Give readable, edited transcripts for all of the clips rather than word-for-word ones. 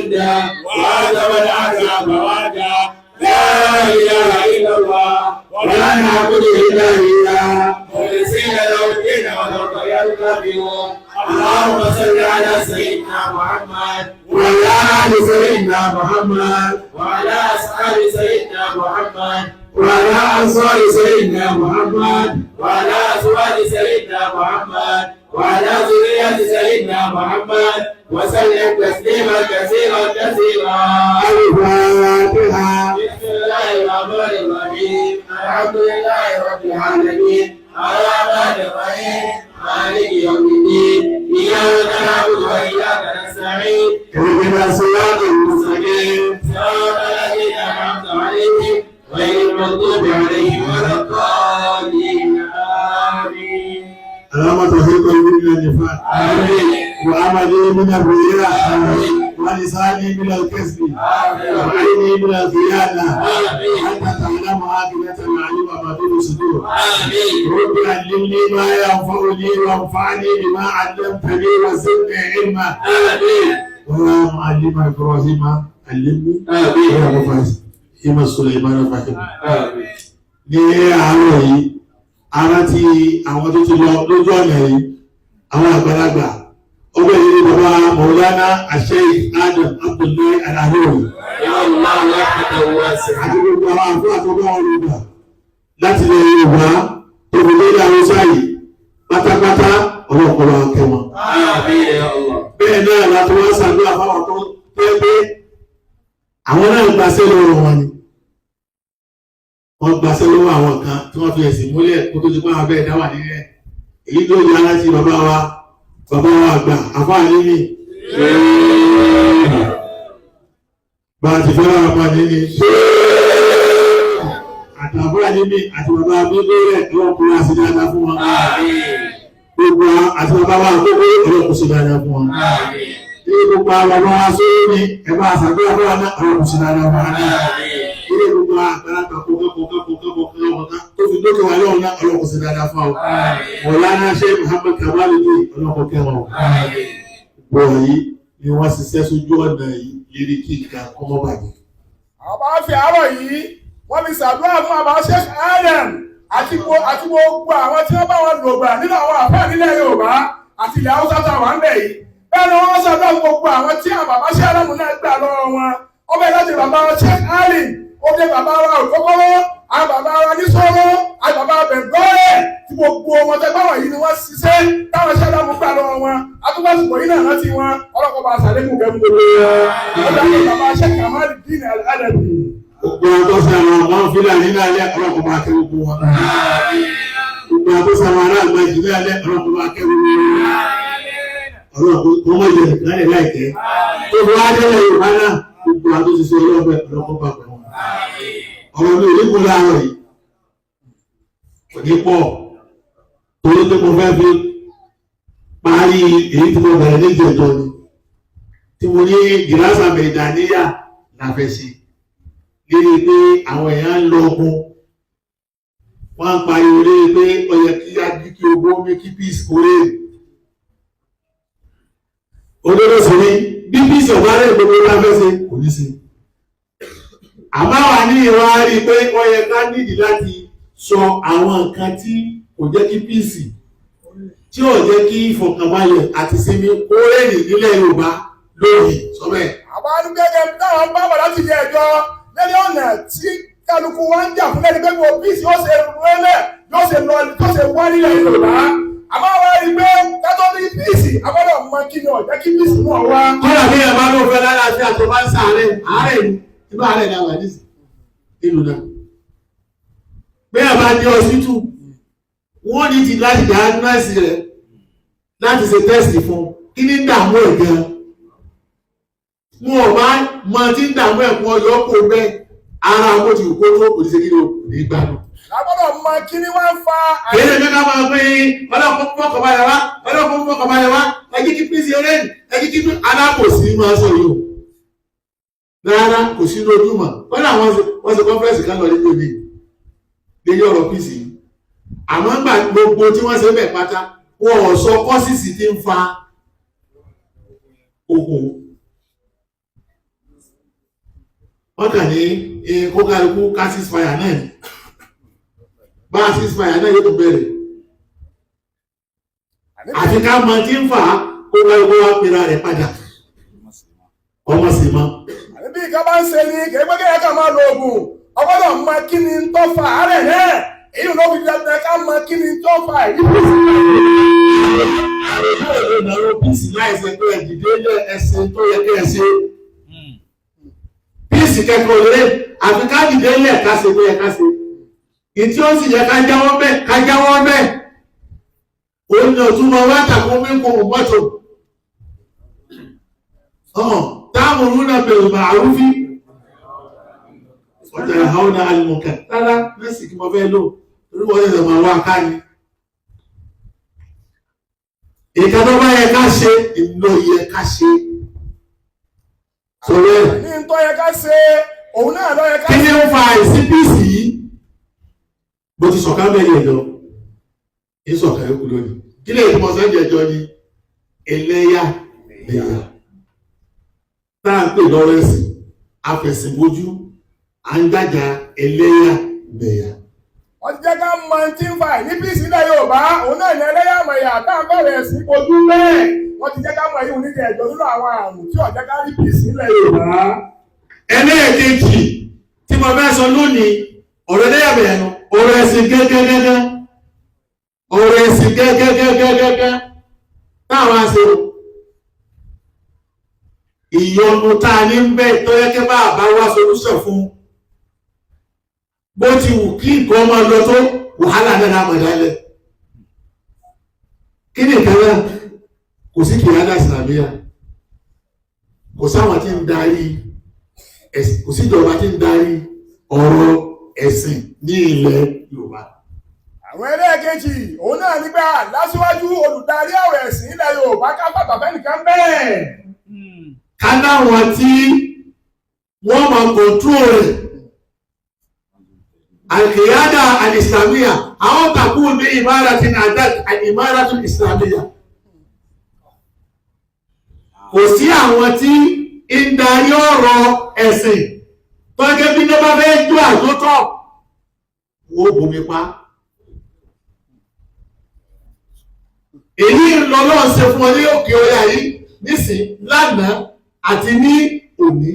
جنده وهزم الأحزاب وحده. لا إله إلا الله ولا نعبد إلا إياه مخلصين له الدين ولو كره الكافرون. اللهم صل على سيدنا محمد وعلى آل سيدنا محمد وعلى أصحاب سيدنا محمد وعلى أنصار سيدنا محمد وعلى أزواج سيدنا محمد وعلى ذرية سيدنا محمد وسلم تسليما كثيرا كثيرا. الفاتحة. بسم الله الرحمن الرحيم. الحمد لله رب العالمين. الرحمن الرحيم. مالك يوم الدين. إياك نعبد وإياك نستعين. اهدنا الصراط المستقيم. صراط الذين أنعمت عليهم غير المغضوب عليهم ولا الضالين. آمين. اللهم طهر قلبي من النفاق آمين. وعملي من الرياء ولساني من الكذب آمين. وعيني من الخيانة آمين. حتى تعلم عاقبة العلم ما في الصدور. آمين. رب علمني ما ينفعني وانفعني بما علمتني وزدني علما. آمين. ويا معلم ابراهيم علمني. آمين. ويا مفهم سليمان فهمني. آمين. Ní àárọ̀ yìí, ara ti àwọn tó ti lọ lójú ọ̀nà yìí, àwọn àgbàlagbà ọgbẹ́ yìí ni bàbá Mọ̀lánà Sheikh Adam Abdullahi Al-Ilory يا الله رحمة واسعة. àti gbogbo àwọn àfúrà tó bá wọn lò láti ilẹ̀ Yorùbá tó fi lórí Haúsá yìí pátápátá, ọlọ́pọ̀lọ́ akẹwọn. آمين يا الله. Bẹ́ẹ̀ náà láti wọ́n ṣàdúrà fáwọn tó tẹ́ pé àwọn náà gbaṣẹ́ lọ́wọ́ wọn ni wọ́n gbaṣẹ́ lọ́wọ́ àwọn kan tí wọ́n fi ẹ̀sìn múlẹ̀ kó tó ti pọ́n abẹ́ ẹ̀dá wà nílẹ̀. Èyí ló yára láti bàbá wa àgbà àfáà níní bá a ti fẹ́ràn ọmọ níní àtàfáà níní àti bàbá bíbí rẹ̀, ọlọ́kùnrin àti dáadáa fún wọn. آمين. Gbogbo àti bàbá wa àkókò, ọlọ́kùnrin sí dáadáa fún wọn. آمين. Ilé gbogbo àwọn ọmọ wa sórí ni ẹ bá àṣàgbé fún wọn náà, ọlọ́kùnrin sí dáadáa fún wọn náà. آمين. Ilé gbogbo àgbàlagbà kọ̀ọ̀kan kọ̀ọ̀kan kọ̀ọ̀kan kọ̀ọ̀kan kọ̀ọ̀kan tó fi dókè wà lọ́wọ́ náà, ọlọ́kùnrin sí dáadáa fún wọn. آمين. Mọ̀lánà Sheikh Muhammad Kamaluddin, ọlọ́kùnrin kẹwọn. آمين. Gbọ́ yìí ni wọ́n ṣiṣẹ́ sójú ọ̀nà yìí lérí kí nǹkan kọ́mọ́ bàjẹ́. Àwọn bá fi àárọ̀ yìí, wọ́n fi ṣàdúrà fún àbá Sheikh Adam àti gbogbo àwọn tí wọ́n bá wọn lògbà nínú àwọn àfáà nílẹ̀ Yorùbá àti ilẹ̀ Haúsá tá a wà ń bẹ̀ yìí. Bẹ́ẹ̀ ni wọ́n ṣàdúrà fún gbogbo àwọn tí àwọn bàbá Sheikh Adam náà gbà lọ́wọ́ wọn. Ó bẹ̀rẹ̀ láti bàbá Sheikh Ali, ó jẹ́ bàbá wa Òkókóró, àwọn bàbá wa Nísòro, àwọn bàbá Bẹ̀ngọ́rẹ̀, tí gbogbo wọn tẹ́ báwọn yìí ni wọ́n ṣiṣẹ́ táwọn Sheikh Adam gbà lọ́wọ́ wọn. Atúbọ̀sùpọ̀ yìí náà rántí wọn, ọlọ́kọ̀ bá ṣàlékún kẹ́ fún gbogbo wọn. Ó dàbí bàbá Sheikh Kamaluddin Al-Adabi. Gbogbo àwọn tó ṣe àwọn ọmọ Fúlàní náà lẹ́, ọlọ́kùnrin máa kẹ́ gbogbo wọn. Gbogbo àwọn tó ṣe àwọn ará àgbà jù náà lẹ́, ọlọ́kùnrin máa kẹ́ gbogbo wọn. Ọlọ́kùnrin kò mọ̀ jẹ́ nìkan lè láìpẹ́. Tó fi wá délẹ̀ Yorùbá náà, gbogbo àwọn tó ṣe ṣe ọlọ́pẹ́, ọlọ́kùnrin bá pẹ̀ wọn. Ọ̀rọ̀ mi ò ní kú láàárọ̀ yìí. Kò ní pọ̀. Torí pé mo fẹ́ fi parí èyí tí mo bẹ̀rẹ̀ ní ìjẹ̀jọ́ ni. Tí mo ní gìrásà mẹ̀dàníyà la fẹ́ ṣe lérí pé àwọn èèyàn ń lọ ogun, wọ́n ń pariwo lérí pé ó yẹ kí á kí ogun ní kí peace kórè. Òdodo sì ni bí peace ọ̀bá rẹ̀, gbogbo bá fẹ́ ṣe kò ní sí. Àmọ́ wà ní ìwà rí pé ó yẹ ká nídìí láti sọ àwọn nǹkan tí kò jẹ́ kí peace, tí ò jẹ́ kí ìfọ̀kànbalẹ̀ àti sinmi kórè nílẹ̀ Yorùbá lóyìí sọ bẹ́ẹ̀. Àwọn arúgbẹ́gẹ́ táwọn bá wà láti ilé ẹjọ́ lẹ́ni ọ̀nà tí kálukú wa ń jà fún lẹ́ni pé kò bí yóò ṣe rẹ́lẹ̀, yóò ṣe lọ, yóò ṣe wá nílẹ̀ Yorùbá. Àmọ́ wá rí i pé kátó ní peace, àbọ̀dọ̀ mọ kí ni ọ̀jẹ́ kí peace náà wá. Kọ́lá bí ẹ bá ló fẹ́ lálàáfíà tó bá ń sàárẹ̀, àárẹ̀ ni inú àárẹ̀ ni àwọn àdìsí nínú náà. Bí ẹ bá dé hospital, wọ́n ní ti láti diagnose rẹ̀, láti ṣe test fún kí ní dààmú ẹ̀ gan. Wọn ò bá mọ tí ń dààmú ẹ̀ fún ọyọ́ kó bẹ́ẹ̀ ara wọn ti kó tó kò ní ṣe kí ni o kò ní gbádùn. Àbọ̀dọ̀ mọ kí ni wọ́n ń fa. Kìí ṣe ká máa pín ọlọ́kùn fọkànbalẹ̀ wá, ọlọ́kùn fọkànbalẹ̀ wá, ẹjí kí pín sí ọlẹ́yìn, ẹjí kí pín alábòsí máa sọ yìí o. Rárá, kò sí lójúmọ̀. Wọ́n náà wọ́n ṣe conference kan lọ nígbò ní lórí ọ̀rọ̀ peace yìí. Àmọ́ gbà gbogbo tí wọ́n ṣe bẹ̀ pátá, wọn ò sọ causes tí ń fa okòwò. Wọ́n kà ní kókàlùkù ká ceasefire náà ni. Bá a ceasefire náà yóò tún bẹ̀rẹ̀. Àti ká mọ tí ń fà á kókàlùkù wá pera rẹ̀ padà. Ọmọ sì mọ. Àbí bí nǹkan bá ń ṣe ni kì í pé kéèyàn kàn máa lo oògùn, ọgbọ́dọ̀ mọ kí ni tó fa àárẹ̀ náà, èyí ló fi dandan ká mọ kí ni tó fa ìrísí. Ìnáwó píìsì láìsẹ̀ pé ẹ̀dìdé lẹ̀ ẹ̀sìn tó yẹ kí ẹ ṣe. Píìsì kẹ́kọ̀ọ́ lé àfi ká dìde lẹ̀ ká ṣe tó yẹ ká ṣe. Ìtí ó sì yẹ ká jáwọ́ bẹ́ẹ̀ ká jáwọ́ bẹ́ẹ̀. Òun ni ọ̀tún máa wá tàkùn mí kò mọ́tò. Táàmù rúnà bẹ̀rù màrúfí. Ọ̀tẹ̀ àwọn àlùmọ̀kẹ́. Rárá, mẹ́sì kí mo fẹ́ lò. Torí wọ́n ṣẹ̀ṣẹ̀ máa wá ká ni. Ìka tó bá yẹ ká ṣe, ìlò yẹ ká ṣe. Sọ̀rọ̀ ẹ̀. Ní tó yẹ ká ṣe, òun náà ló yẹ ká Kí ni ó fa àìsí píìsì yìí? Mo ti sọ̀ká mẹ́rin ẹ̀jọ. Ń sọ̀ká yókù lónìí. Kí lè mọ sẹ́jẹ̀ ẹjọ́ ni? Ẹlẹ́yà lẹ́yà. Tá à ń pè lọ́rọ̀ ẹ̀sìn, afẹ̀sìnbójú, à ń jàjà ẹlẹ́yà lẹ́yà. Wọ́n ti jẹ́ ká mọ tí ń fa ìníbísí ilẹ̀ Yorùbá, òun náà ní ẹlẹ́yàmẹ̀yà tá à ń bẹ̀rẹ̀ sí ojú bẹ́ẹ̀. Wọ́n ti jẹ́ ká mọ ìhun nídìí ẹ̀jọ́ nínú àwọn àrùn tí ó jẹ́ ká rí píìsì ilẹ̀ Yorùbá. Ẹlẹ́ẹ̀kejì tí mo fẹ́ sọ lónìí, ọ̀rọ̀ ẹlẹ́yàmẹ̀yà nu, ọ̀rọ̀ ẹ̀sìn gẹ́gẹ́gẹ́gẹ́. Ọ̀rọ̀ ẹ̀sìn gẹ́gẹ́gẹ́gẹ́gẹ́ táwọn aṣe ìyọnu tá a ní ń bẹ́ tó yẹ kí bá a bá wá solúṣọ̀ fún bó ti wù kí nǹkan ọmọ lọ tó wàhálà náà lámọ̀ dálẹ̀. Kí ni nǹkan náà? Kò sí kìládà ìsìlámíà, kò sáwọn tí ń darí ẹ̀sìn, kò sí ìjọba tí ń darí ọ̀rọ̀ ẹ̀sìn ní ilẹ̀ Yorùbá. Àwọn ẹlẹ́ẹ̀kejì òun náà nígbà lásìwájú olùdarí ọ̀rọ̀ ẹ̀sìn ilẹ̀ Yorùbá ká fàtàfẹ́ nìkan bẹ́ẹ̀. Ká láwọn tí wọ́n máa kọ̀ntró rẹ̀. Alkiyada al-Islamiyya, àwọn takú ní ìmáratin adat al-ìmáratin Islamiyya. Kò sí àwọn tí ń darí ọ̀rọ̀ ẹ̀sìn tó gẹ́ bí ní bá fẹ́ jó àjótọ̀, wọ́n bomi pa. Èyí ń lọ lọ́n ṣe fún ọ ní òkè ọya yìí nísìn lánàá àti ní òní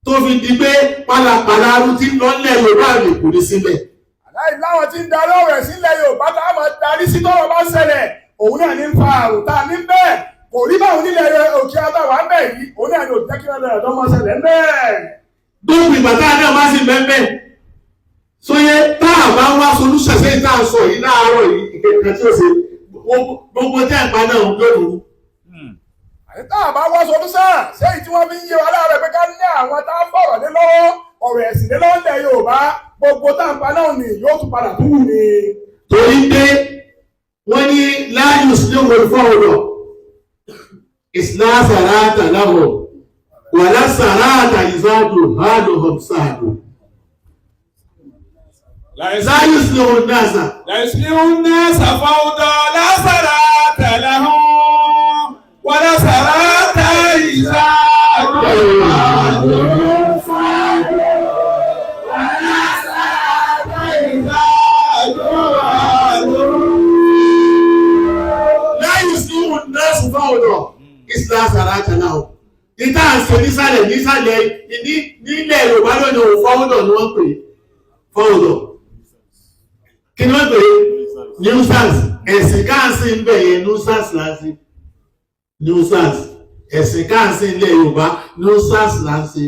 tó fi di pé pálapàla arú tí ń lọ nílẹ̀ Yorùbá rè kò ní sílẹ̀. Aláì láwọn tí ń darí ọ̀rọ̀ ẹ̀sìn ilẹ̀ Yorùbá tá a máa darí sí tọ́rọ̀ bá ṣẹlẹ̀, òun náà ní ń fa àrùn tá a ní bẹ́ẹ̀. Kò rí báwọn nílẹ̀ òkè àtàwà ń bẹ̀ yìí, òun náà ní òjẹ́ kí wọ́n lọ ẹ̀dọ́ mọ́ ṣẹlẹ̀ ń bẹ́ẹ̀. Dókun ìgbà tá a náà bá sì bẹ́ẹ̀ sóyè tá a bá wá solúṣẹ̀ sí tá a sọ yìí láàárọ̀ yìí ìkẹ̀kẹ̀ tí ó ṣe gbogbo tẹ́ ẹ̀ pa náà ń gbèrú. Àti tá a bá wá solúṣàn sẹ́yìn tí wọ́n fi ń yé wa láàárọ̀ pé ká ní àwọn tá a fọ̀rọ̀ lé lọ́wọ́ ọ̀rọ̀ ẹ̀sìn lé lọ́wọ́ ilẹ̀ Yorùbá gbogbo tá a pa náà ni yóò tún padà tún wù ní. Torí pé wọ́n ní láàyò sí òun fọ́ọ̀rọ̀ ìsìlásàràtà láwọ̀ wà lásàràtà ìsáàdù hádù họ̀sáàdù. Láàyò sí òun náà. يسلم الناس فوضى لا صلاة لهم ولا صلاة إذا Láyé sí òun náà sùn fáwọn ìsìlásàràtà láwọ̀. Ìta àṣẹ nísàlẹ̀ nísàlẹ̀ nílẹ̀ Yorùbá lónìí òun fọ́wọ́dọ̀ ni wọ́n pè é. Fọ́wọ́dọ̀. Kí ni wọ́n pè é? Nuisance. Ẹ̀sìn káàsì ń bẹ̀ yẹn nuisance láti. Nuisance. Ẹ̀sìn káàsì ilẹ̀ Yorùbá nuisance láti.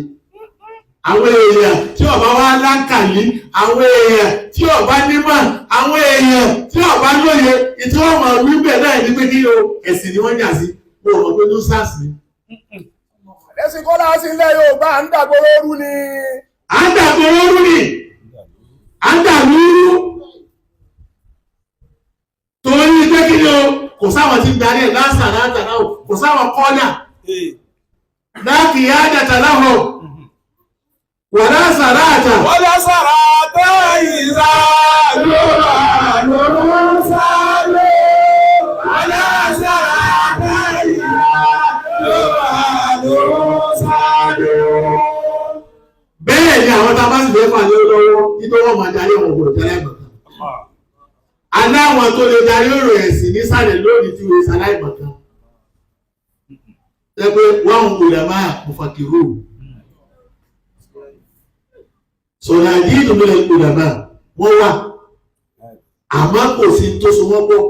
Àwọn èèyàn tí ọba wá láǹkàlí, àwọn èèyàn tí ọba nímọ̀, àwọn èèyàn tí ọba lóye, ìtí wọ́n mọ̀ wíbẹ̀ náà ní pé kí o ẹ̀sìn ni wọ́n yà sí. Mo rò pé nuisance ni. Ẹ̀sìn kọ́lá sí ilẹ̀ Yorùbá ń dàgbòrò rú ni. À ń dàgbòrò rú ni. À ń dàgbòrò rú. Torí pé kí ni o, kò sáwọn tí ń darí ẹ̀ lásà látàná o, kò sáwọn kọ́là. Láàkì yá dàtà láhọ̀. Wà lásà látà. ولا صلاة إذا ولا صلاة إذا Bẹ́ẹ̀ Àwọn tá a bá sì fẹ́ fà lé lọ́wọ́ nítorí wọ́n máa darí àwọn ògbòrò tẹ́lẹ̀ mọ̀kan. Aláwọn tó lè darí ọ̀rọ̀ ẹ̀sìn nísàlẹ̀ lónìí tí wọ́n ṣaláì mọ̀kan. Ẹ pé wọ́n ń wulẹ̀ máa mufakirú. Sọ̀rọ̀ àdínú mílẹ̀ ulama wọ́n wà. Àmọ́ kò sí tó so wọ́n pọ̀.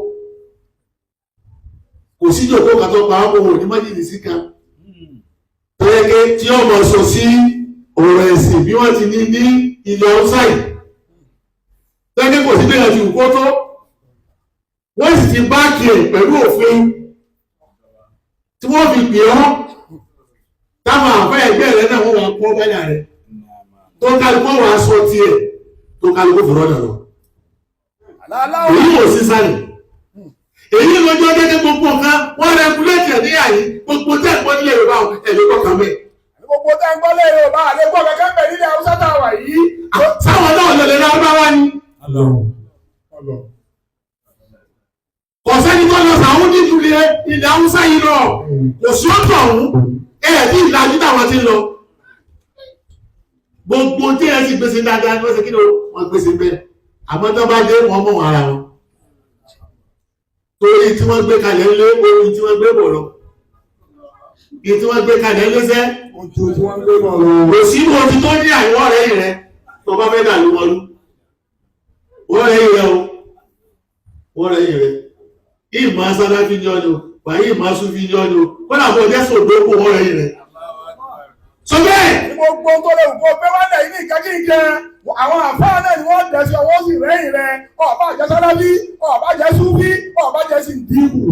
Kò sí ìjòkó kan tó pa wọ́n pọ̀ wò ní májèlé sí kan. Tẹ́lẹ̀kẹ́ tí ọmọ sọ sí ọ̀rọ̀ ẹ̀sìn bí wọ́n ti ní ní ilẹ̀ Haúsá yìí. Tẹ́lẹ̀kẹ́ kò sí bẹ́ẹ̀ ti wù kó tó. Wọ́n sì ti báàkì ẹ̀ pẹ̀lú òfin tí wọ́n fi pè ọ́ táwọn àfẹ́ ẹgbẹ́ rẹ náà wọ́n wá kọ́ báyà rẹ̀ tó kálukú wà sọ tiẹ̀ tó kálukú fọ̀rọ̀ dà lọ. Èyí ò sí sálẹ̀. Èyí lójú ọjọ́ ní gbogbo nǹkan wọ́n rẹgulétì ẹ̀ níyà yìí gbogbo tẹ́ ẹ̀gbọ́n nílẹ̀ Yorùbá ẹ̀ ló kọ́ kan bẹ́ẹ̀. Gbogbo tá ń gbọ́ lé Yorùbá àlégbọ́ kankan bẹ̀ nílẹ̀ Haúsá tá a wà yìí. Sáwọn náà lọlẹ̀ lárúbáwá ni. Kò sẹ́ni tó lọ sàwọn nílùú ilẹ̀ Haúsá yìí lọ. Kò sí ọ̀tọ̀ ọ̀hún. Ẹ̀ tí ìlàjú táwọn ti lọ. Gbogbo tí ẹ sì gbèsè dáadáa ni wọ́n ṣe kí ni wọ́n gbèsè bẹ́ẹ̀. Àmọ́ tó bá dé wọ́n mọ̀ ara wọn. Torí tí wọ́n gbé kalẹ̀ lé orin tí wọ́n gbé bọ̀ lọ. Ìyí tí wọ́n gbé kalẹ̀ lé sẹ́. Ojú tí wọ́n gbé bọ̀ lọ. Kò sí ojú tó ní àìwọ́ rẹ̀ yìí rẹ̀ tó bá fẹ́ dà ló wọlú. Wọ́n rẹ̀ yìí rẹ̀ o. Wọ́n rẹ̀ yìí rẹ̀. Ìmọ̀ Sáláfí ní ọ́ni o, wàyí ìmọ̀ Súfí ní ọ́ni o, kódà bó jẹ́ sòdókò wọ́n rẹ̀ yìí rẹ̀. Sọ bẹ́ẹ̀. Ní gbogbo tó lè wù kó gbé wálẹ̀ yìí ní ìkẹ́kí jẹ, àwọn àfáà náà ni wọ́n dẹ̀ sí ọwọ́ sì rẹ́yìn rẹ̀, ọ̀bá jẹ́ Sáláfí, ọ̀bá jẹ́ Súfí, ọ̀bá jẹ́ Sìndíìkù.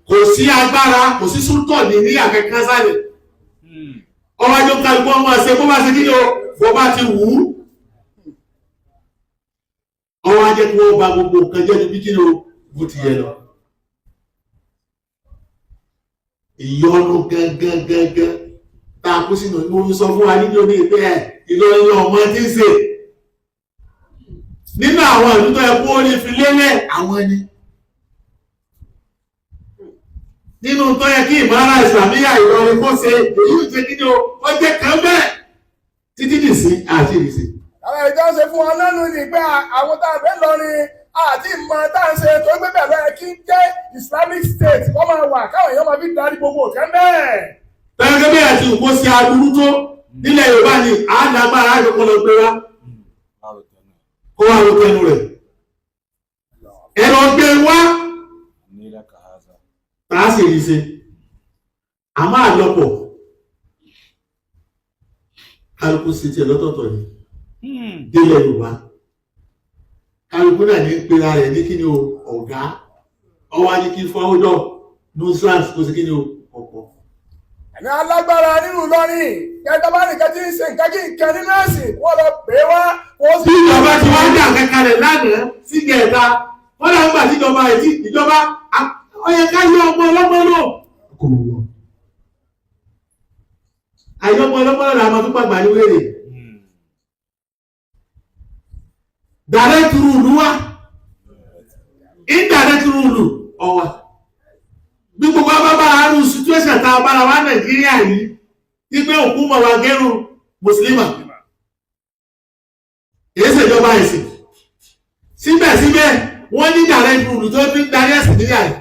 Kò sí agbára, kò sí súntọ̀ ní ní àkẹ́kẹ́ sálẹ̀. Ọba jọ kálukú ọmọ ẹsẹ̀ bó bá ṣe kí ni o, bó bá ti wù ú. Ọwọ́ á jẹ́ kí wọ́n ba gbogbo nǹkan jẹ́ níbi kí ni o, bó ti yẹ lọ. Ìyọnu gangan gangan tá a kú sínú ní mo fi sọ fún wa níbi omi ìpè ẹ̀ Ìlọrin ọmọ tí ń ṣe. Nínú àwọn ìlú tó yẹ kó lè fi lélẹ̀ àwọn ni. Nínú tó yẹ kí ìmọ̀lára ìsìlámíyà Ìlọrin kó ṣe èyí ò ṣe kí ni o, ó jẹ́ kan bẹ́ẹ̀ títí dìsí àti ìdìsí. Àwọn ìjọ ṣe fún wa lẹ́nu ni pé àwọn tá a fẹ́ lọrin àti ìmọ̀ tá a ń ṣe tó gbé bẹ̀rẹ̀ kí ń jẹ́ Islamic State kọ́ máa wà káwọn èèyàn máa fi darí gbogbo òkè bẹ́ẹ̀. Tẹ́lẹ̀ bẹ́ẹ̀ ti kó sí aburú tó nílẹ̀ Yorùbá ni àádágbára àjọpọ̀ lọ gbé wá kó wá ló tẹnu rẹ̀. Ẹ lọ gbé wá tá a sì rí ṣe. Àmọ́ àlọ́pọ̀ kálukú sí tiẹ̀ lọ́tọ̀ọ̀tọ̀ ni délẹ̀ Yorùbá. Kálukú náà ní pera rẹ̀ ní kíni o ọ̀gá ọwọ́ á ní kí fọ́wọ́dọ̀ nuisance kó sí kíni o ọ̀pọ̀. Ẹ̀mí alágbára nínú Ìlọrin kẹta bá nìkan tí ń ṣe nǹkan kí nǹkan nínú ẹ̀sìn wọ́n lọ pè é wá wọ́n sì. Bí ìjọba ti wá ń dà kankan rẹ̀ lánàá sí gẹ̀ẹ́ta wọ́n náà ń gbà síjọba ẹ̀tí ìjọba ó yẹ ká yọ ọmọ ọlọ́mọ lò. Àyọmọ ọlọ́mọ lò làwọn tó pàgbà ní wèrè. Direct rule wá indirect rule ọ̀wà. Bí gbogbo abábá àrùn situation tá a bára wa Nàìjíríà yìí wípé òkú mọ̀ wá gẹ́rù mùsùlùmá èyí ṣèjọba ẹ̀sìn síbẹ̀síbẹ̀ wọ́n ní direct rule tó fi ń darí ẹ̀sìn níyà yìí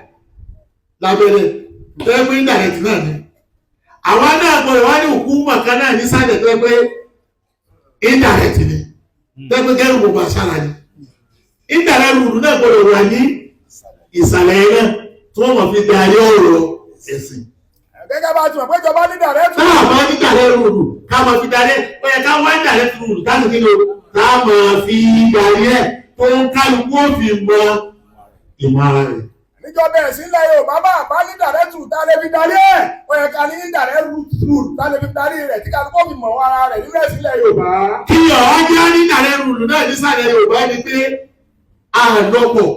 lábẹ́rẹ́ tó yẹ pé indirect náà ni àwa náà gbọ́dọ̀ wá ní òkú mọ̀ká náà nísàlẹ̀ tó yẹ pé indirect ni tó yẹ pé gẹ́rù gbogbo àṣàrà ni indirect rule náà gbọ́dọ̀ wà ní ìsàlẹ̀ yẹn náà tí wọ́n mọ̀ fi darí ọ̀rọ̀ ẹ̀sìn. Gẹ́gẹ́ bá a ti mọ̀ pé ìjọba ní direct rule. Táà bá ní direct rule ká máa fi darí ó yẹ ká wá direct rule táàtì kí ni o tá a máa fi darí ẹ̀ tó ń kálukú ó fi mọ ìmọ̀ ara rẹ̀. Níjọba ẹ̀sìn ilẹ̀ Yorùbá bá bá ní direct rule tá a lè fi darí ẹ̀ ó yẹ ká ní indirect rule tá a lè fi darí rẹ̀ tí kálukú ó fi mọ̀ ara rẹ̀ nínú ẹ̀sìn ilẹ̀ Yorùbá. Kí ọ̀hún jẹ́ ní direct rule náà nísàlẹ̀ Yorùbá ni pé àlọ́pọ̀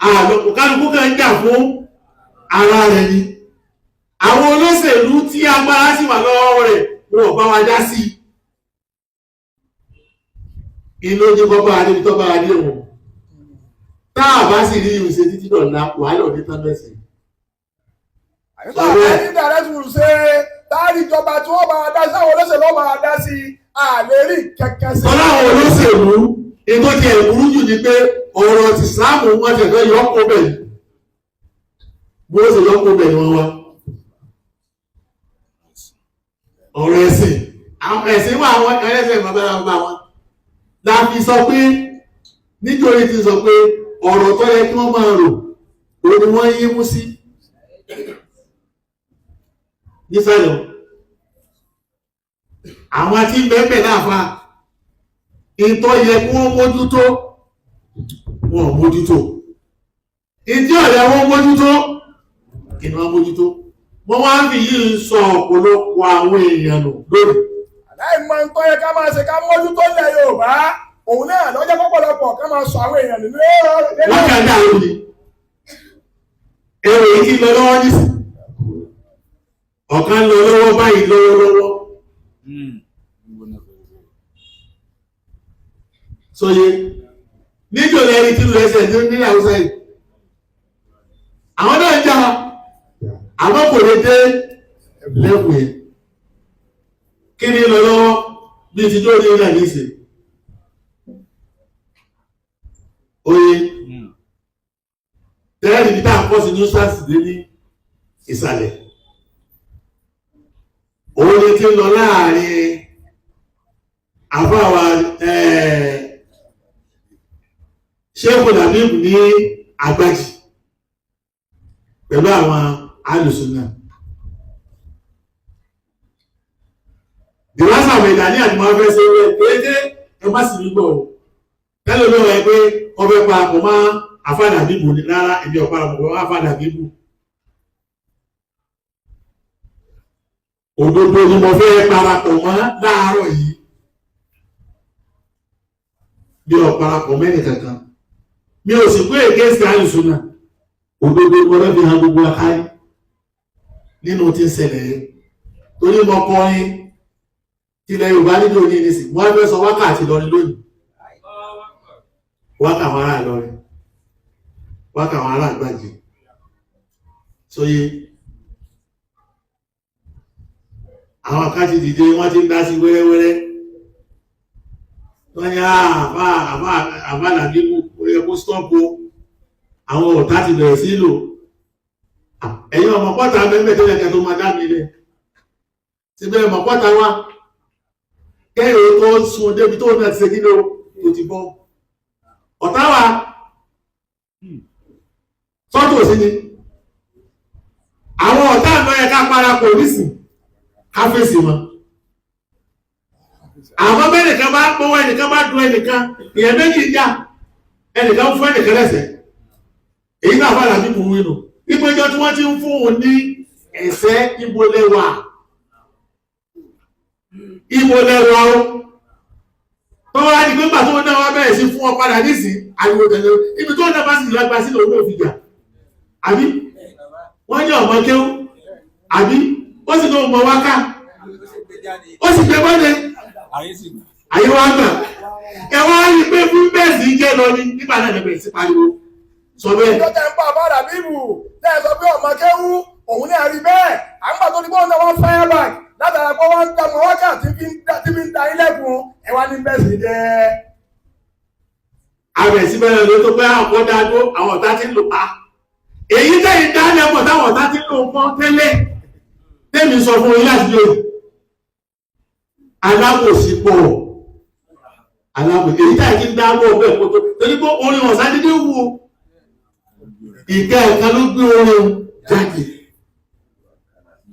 àlọ́pọ̀ kálukú kan ń jà fún ara rẹ̀ ni. Àwọn olóṣèlú tí agbára sì wà lọ́wọ́ rẹ̀ wọn ò bá wa dá sí i. Inú ojú kọ́ bá adé tó bá adé wọn. Tá a bá sì rí ìrìnsẹ̀ títí dọ̀la wàhálà òní tán lẹ́sìn. Àyíká ní direct rule ṣe táàrí ìjọba tí wọ́n máa dá sí àwọn olóṣèlú máa dá sí A lè rí kẹ̀kẹ́ sí. Ọláwọn olóṣèlú ètò ti ẹ̀ burú jù ni pé ọ̀rọ̀ ti Ìsìláàmù wọn ti ẹ̀fẹ́ yọ kó bẹ̀ bó ṣe yọ kó bẹ̀ ni wọ́n wá. Ọ̀rọ̀ ẹ̀sìn àwọn ẹ̀sìn wà àwọn ẹlẹ́sìn bàbá bàbá wọn. La fi sọ pé nítorí ti sọ pé ọ̀rọ̀ tó yẹ kí wọ́n máa rò òun ni wọ́n yí mú sí. Nísàlẹ̀ àwọn tí ń bẹ́ẹ̀ náà fa ìtọ́ yẹ kí wọ́n mójútó wọn ò mójútó ìdí ọ̀yẹ́ wọ́n mójútó kí ni wọ́n mójútó wọ́n wá ń fi yìí sọ ọ̀pọ̀lọpọ̀ àwọn èèyàn nù lónìí. Aláìmọ̀ ń tọ́ yẹ ká máa ṣe ká mójútó ilẹ̀ Yorùbá òun náà lọ́jọ́ pọ̀pọ̀lọpọ̀ ká máa sọ àwọn èèyàn nínú ẹ̀rọ. Wọ́n kà dá òní èrò yìí ti lọ lọ́wọ́ nísì ọ̀kan lọ lọ́wọ́ báyìí lọ́wọ́lọ́wọ́ sóye níjòlè ẹni tí lọ ẹsẹ̀ ní nílẹ̀ Haúsá yìí àwọn náà ń jà àwọn kò lè dé lẹ́kùn yẹn kí ni lọ lọ́wọ́ bí ti jó ní ilẹ̀ nísì oye tẹ́lẹ̀ ní tá à ń kọ́ sí ní sásìdé ní ìsàlẹ̀ òun ni ti ń lọ láàrin àfáwà ṣéèkù làbíbù ní àgbàjì pẹ̀lú àwọn alùsùnà dìwásà mẹ́ta ní àti máa fẹ́ sí ilé kéèké ẹ má sì gbígbọ́ o tẹ́lẹ̀ ló rẹ pé ọbẹ̀ pa àpò mọ́ àfáàdà bíbù ní rárá èmi ọ̀pá àpò mọ́ àfáàdà bíbù òdodo ni mo fẹ́ parapọ̀ mọ́ láàárọ̀ yìí mi ò parapọ̀ mẹ́nì kankan mi ò sì pé èké sí àlùsùnà òdodo ni mo fẹ́ fi hàn gbogbo akáyé nínú tí ń ṣẹlẹ̀ yẹn torí mo kọrin tilẹ̀ Yorùbá nínú òní nísìn mo fẹ́ sọ wákàtí lọrin lónìí wákà àwọn ará Ìlọrin wákà àwọn ará Àgbàjì sóye àwọn kan ti dìde wọ́n ti ń dá sí wẹ́rẹ́wẹ́rẹ́ wọ́n ní àbá àbá àbá làbíkú orí ẹkú stọ́pù àwọn ọ̀tá ti bẹ̀rẹ̀ sí lò ẹ̀yin ọmọ pọ́ta mẹ́mẹ́ tẹ́lẹ̀ kẹ́ tó máa dá mi lẹ̀ síbẹ̀ ọmọ pọ́ta wá kẹ́yìn tó sun débi tó náà ti ṣe kílò tó ti bọ́ ọ̀tá wa sọ́tò sí ni àwọn ọ̀tá àná ẹ̀ka parapọ̀ nísìn ká fèsì wọn àwọn mẹ́nìkan bá pọ́wọ́ ẹnìkan bá dùn ẹnìkan ìyẹn méjì ń jà ẹnìkan ń fún ẹnìkan lẹ́sẹ̀ èyí náà fà láti bù wínú ìpéjọ tí wọ́n ti ń fún òun ní ẹ̀sẹ̀ ìbolẹ̀wà ìbolẹ̀wà o tó wá ní pé pàtó náà wá bẹ̀rẹ̀ sí fún ọ padà nísìn ariwo tẹ̀lé ibi tó náà bá sì lágbá sí lòun ò fi jà àbí wọ́n ní ọmọ kéwú àbí ó sì lóun mọ wákà ó sì gbé bọ́dẹ àyè wá gbà ẹ wá rí i pé fún bẹ́ẹ̀ sì jẹ́ lọ ní nígbà náà lè bẹ̀rẹ̀ sí pariwo sọ bẹ́ẹ̀. Ìjọ tẹ̀ ń bá àbá Làbíbù tẹ́ ẹ sọ pé ọmọ kéwú òun náà rí bẹ́ẹ̀ à ń gbà tó ní bóun náà wọ́n fire back látara pé wọ́n ń dààmú wákà tí fi ń da ilẹ̀kùn ẹ wá ní bẹ́ẹ̀ sì jẹ́. Àbẹ̀ sí bẹ́ẹ̀ ló tó pé àwọn kan dáa dúró àwọn ọ̀tá ti ń lò pa. Èyí tẹ̀yìn dálẹ̀ mọ̀ táwọn ọ̀tá ti ń lò pọ́n tẹ́lẹ̀ tẹ́mi sọ fún yín láti lè alábòsí pọ̀ alábòsí èyí tẹ̀yìn ti ń dá bọ̀ bẹ́ẹ̀ kó tó torí pé orin ọ̀sán dídé wù ó ìkẹ́ ẹ̀ka ló gbé orin jáde.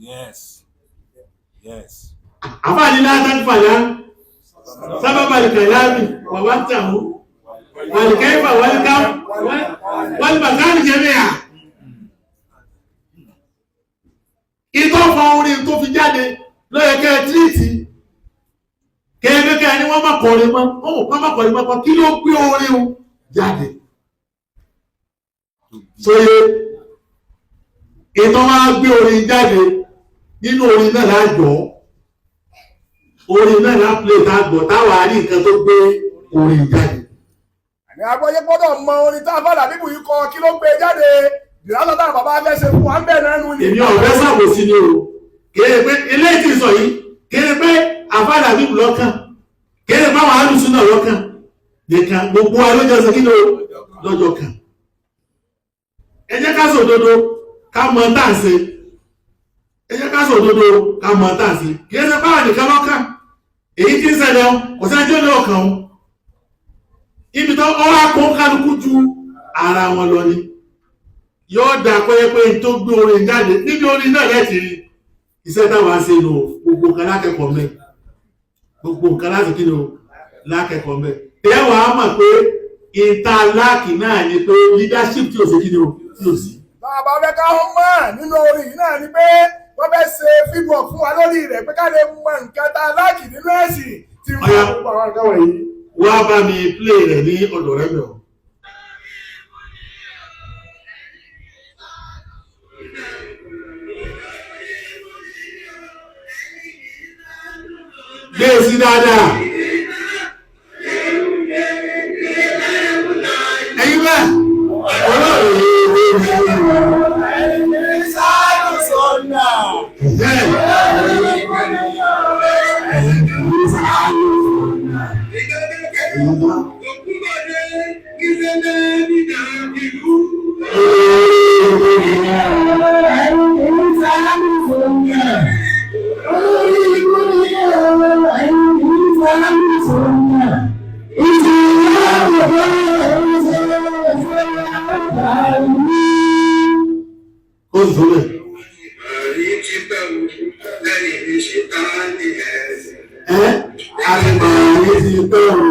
Yes. Yes. Àfáàní látàkì fàyà sábàbà ìkàlámì wà wá tàwó wàlìkẹ́fà wàlìkà wàlìbàkánì jẹ́míà. Ìtọ́ fa orin tó fi jáde lọ́yẹ̀ kẹ́ ẹ tírìtì kẹ́ẹ̀kẹ́ ni wọ́n má kọrin mọ́ wọ́n má kọrin mọ́ kan kí ló gbé orin jáde. Sóye ìtọ́ máa gbé orin jáde nínú orin náà lájọ́ orin náà láplé tágbọ̀ táwà rí nǹkan tó gbé orin jáde. Àní agbọ́yé gbọ́dọ̀ mọ orin tá àbá Làbíbù yìí kọ kí ló gbé jáde ìrásọ táwọn bàbá fẹ́ ṣe fún wa ń bẹ̀ náà nù ni. Èmi ọ̀fẹ́ ṣàbòsí ni o kéré pé eléyìí ti sọ yìí kéré pé àbá Làbíbù lọ́kàn Kéde báwọn alùsùn náà lọ́kàn nìkan, gbogbo wa lọ́jọ́ sọ kí ló lọ́jọ́ kan. Ẹ jẹ́ ká sòdodo ká mọ tá à ń ṣe. Ẹ jẹ́ ká sòdodo ká mọ tá à ń ṣe. Kìí ṣe báwọn nìkan lọ́kàn. Èyí tí ń ṣẹlẹ̀ o, kò sẹ́ni tí ó ní ọkàn o. Ibi tó ọwọ́ akó kálukú ju ara wọn lọ ni. Yóò dà pé tó gbé orin jáde níbi orin náà lẹ́ẹ̀tì rí. Iṣẹ́ táwa ń ṣe nù gbogbo nǹkan lákẹ́kọ̀ọ́ mẹ́. Gbogbo nǹkan láti kí ni o lákẹ́kọ̀ọ́ mẹ́. Tẹ́wàá mọ̀ pé ìta láàkì náà ni pé leadership tí ò sí kí ni o tí ò sí. Bàbá fẹ́ ká mọ̀ nínú orin yìí náà ni pé wọ́n fẹ́ ṣe feedback fún wa lórí rẹ̀ pé ká lè mọ nǹkan tá a láàkì nínú ẹ̀sìn tí ń Ọ̀yá. fún àwọn nǹkan wọ̀nyí. Wá bá mi play rẹ̀ ní ọ̀dọ̀ rẹ̀ mẹ́ o. Gbé e sí dáadáa. Ẹyin bẹ́ẹ̀. Ọlọ́run bẹ́ẹ̀. Ó sì tó bẹ́ẹ̀. Ẹ́ àgbà yìí ti pẹ́ o.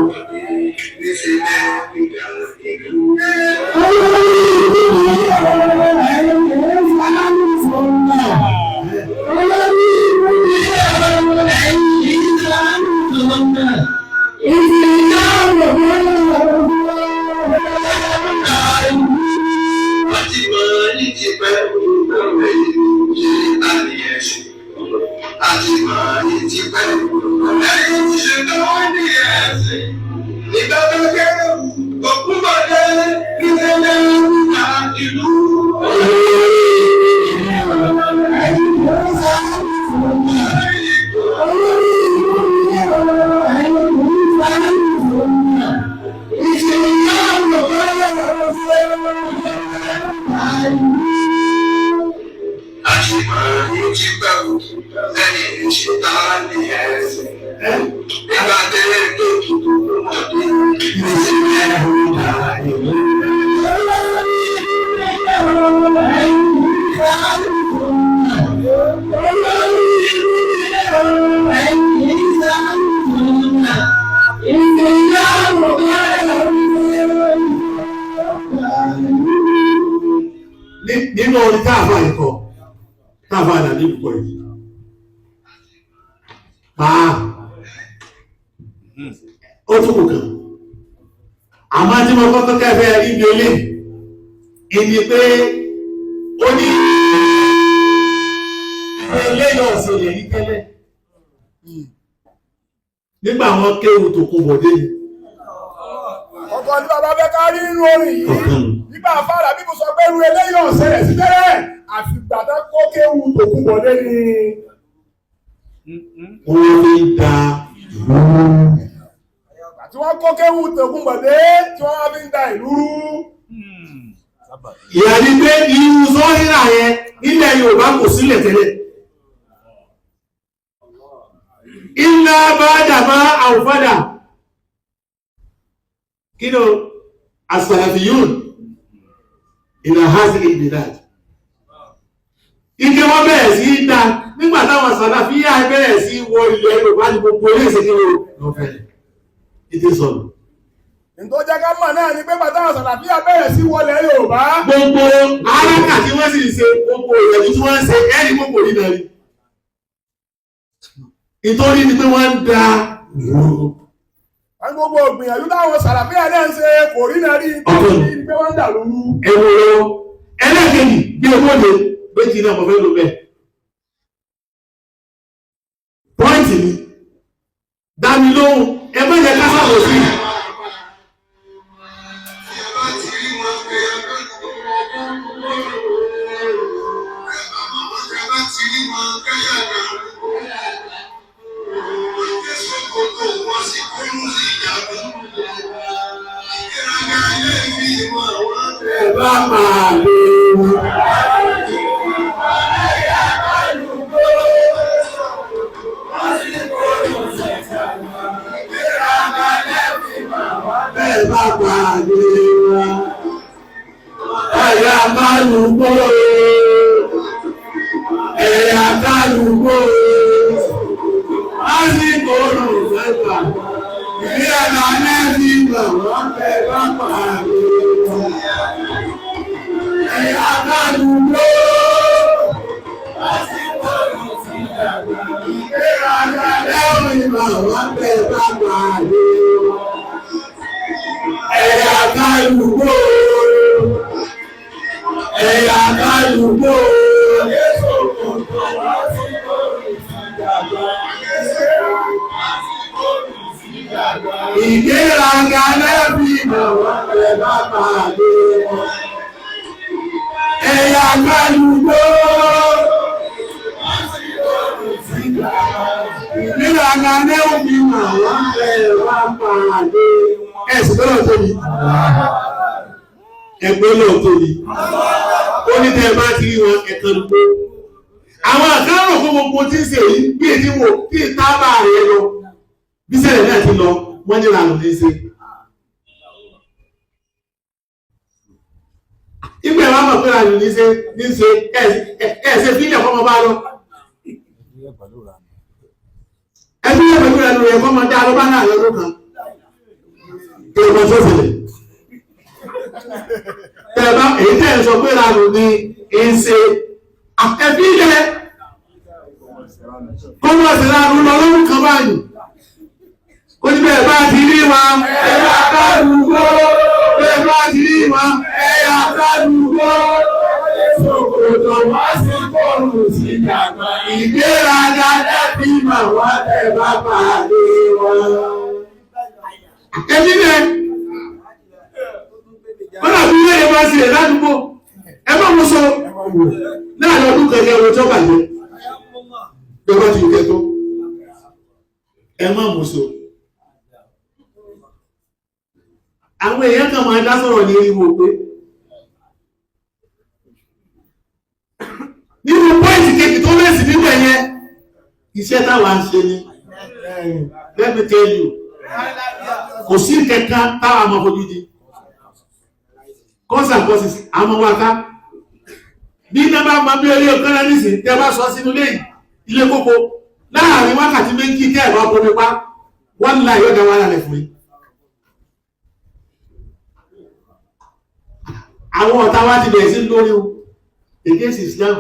Nínú orin táàfà ikọ̀ táàfà àdàdé púpọ̀ yìí pàá ó tún kù kàn àmọ́ tí mo kọ́kọ́ kẹfẹ́ ibi olè ìní pé ó ní eléyìí ọ̀sẹ̀ lè rí tẹ́lẹ̀ nígbà wọn kéwù tó kó bọ̀dé ni. Ọkọ ní bàbá fẹ́ ká rí nínú orin yìí. Nígbà afárá bíbù sọ pé irú eléyìí ọ̀sẹ̀ rẹ̀ sí tẹ́lẹ̀ àfìgbà tó kó kéwu tòkun bọ̀dé ni. Wọ́n fi ń da ìlú. Àti wọ́n kó kéwu tòkun bọ̀dé tí wọ́n wá fi ń da ìlú rú. Ìyá ni pé irú sọ́hírà yẹn nílẹ̀ Yorùbá kò sílẹ̀ tẹ́lẹ̀. Iná bá dàbá àwùfádà. Kí ló As-Salafiyun ìlà hazi ìbìlad. Ike wọ́n bẹ̀rẹ̀ sí í da nígbà táwọn Sàlàfíà bẹ̀rẹ̀ sí í wọ ilẹ̀ Yorùbá ní gbogbo ilé ìṣèkí ló lọ fẹ́lẹ̀. Ìdí sọ̀rọ̀. Ǹtọ́ jẹ́ ká mọ̀ náà ni pé bàtà Sàlàfíà bẹ̀rẹ̀ sí wọlé Yorùbá. Gbogbo arákà tí wọ́n sì ń ṣe gbogbo ìrẹ̀lú tí wọ́n ń ṣe ẹ̀rí gbogbo rí náà rí. Ìtorí ni pé wọ́n ń da ìlú. Wọ́n gbogbo ògbìyànjú táwọn Sàlàfíà náà ń ṣe kò rí náà rí Ọ̀tọ̀ ni. ní pé wọ́n ń dà lóru. Ẹ̀wọ̀n lọ́wọ́. Ẹlẹ́ẹ̀kejì bí owó lè méjì náà mo fẹ́ lò bẹ́ẹ̀. Pọ́ìntì ni dá mi lóhùn ẹ má jẹ́ ká sàbò sí i. bá máa lè wọn. Bẹ́ẹ̀ bá máa lè wọn. Ẹ̀yà kálùgbò. Ẹ̀yà kálùgbò. Lásìkò olùfẹ́ta. Ìgbéraga lẹ́bí mọ̀ wọ́n bẹ́ẹ̀ bá máa lè wọn. Ẹ̀yà kálùgbò. Ìgbéraga lẹ́bí mọ̀ wọ́n bẹ́ẹ̀ bá máa lè wọn. Ẹ̀yà kálùgbò. Ẹ̀yà kálùgbò. Ìgbéraga lẹ́bí mọ̀ wọ́n bẹ́ẹ̀ bá máa lè wọn. Ẹ̀yà kálùgbò. Ìgbéraga lẹ́bí mọ̀ wọ́n bẹ́ẹ̀ bá máa lè wọn. Ẹ̀sìn lọ́dọ̀ tóbi. Ẹgbẹ́ náà tóbi. Ó ní tẹ́ ẹ bá ti rí wọn ẹ̀kan lùgbò. Àwọn àkàrò fún gbogbo tí ń ṣe yìí bí èdè wò bí ìta bá rẹ̀ lọ. Bí sẹ́lẹ̀ náà ti lọ, wọ́n ní ìlànà ní í ṣe. Ìgbà ẹ̀ wá mọ̀ pé ìlànà ní í ṣe ní í ṣe ẹ̀ ṣe fílẹ̀ kọ́mọ bá lọ. Ẹ fílẹ̀ pẹ̀lú ìlànà rẹ̀ kọ́mọ dá lọ bá náà lọ́dún kan. Èrò tó ṣẹlẹ̀. Tẹ̀bá èyí tẹ̀ ń sọ pé ìlànà ní í ṣe ẹ̀fílẹ̀ kọ́mọ sí ìlànà lọ lọ́dún kan báyìí. Ó ní bẹ́ẹ̀ bá ti rí wa, ẹ̀yà kálùgbò. Bẹ́ẹ̀ bá ti rí wa, ẹ̀yà kálùgbò. Ṣòkòtò wá sí bọ́ọ̀lù sí dàgbà. Ìgbéraga lẹ́bí mà wá bẹ́ẹ̀ bá máa lé wọn. Èmi bẹ́ẹ̀, kọ́nà bí ilé yẹn bá ṣe rẹ̀ ládùúgbò, ẹ má mú so láàrin ọdún kan ní ẹwọ tó bàjẹ́. Bí ọba ti kẹ́ tó, ẹ má mú so. Àwọn èèyàn kan máa dá sọ̀rọ̀ ní eriwo pé nínú pọ́ìntì kejì tó lẹ́sì níbẹ̀ yẹn, iṣẹ́ táwa ń ṣe ni. Let me tell you, kò sí kẹta táwa máa fojú di. Cause and causes, àmọ́ wa ká. Bí iná bá máa bí eré ọ̀kan náà nísìnyí, tẹ́ bá sọ sínú ilé yìí, ilé kókó, láàrin wákàtí méjì tẹ́ ẹ̀rọ bomi pa, wọ́n la yóò dá wàhálà rẹ̀ fún yín. Àwọn ọ̀tá wa ti bẹ̀rẹ̀ sí lórí o against Islam.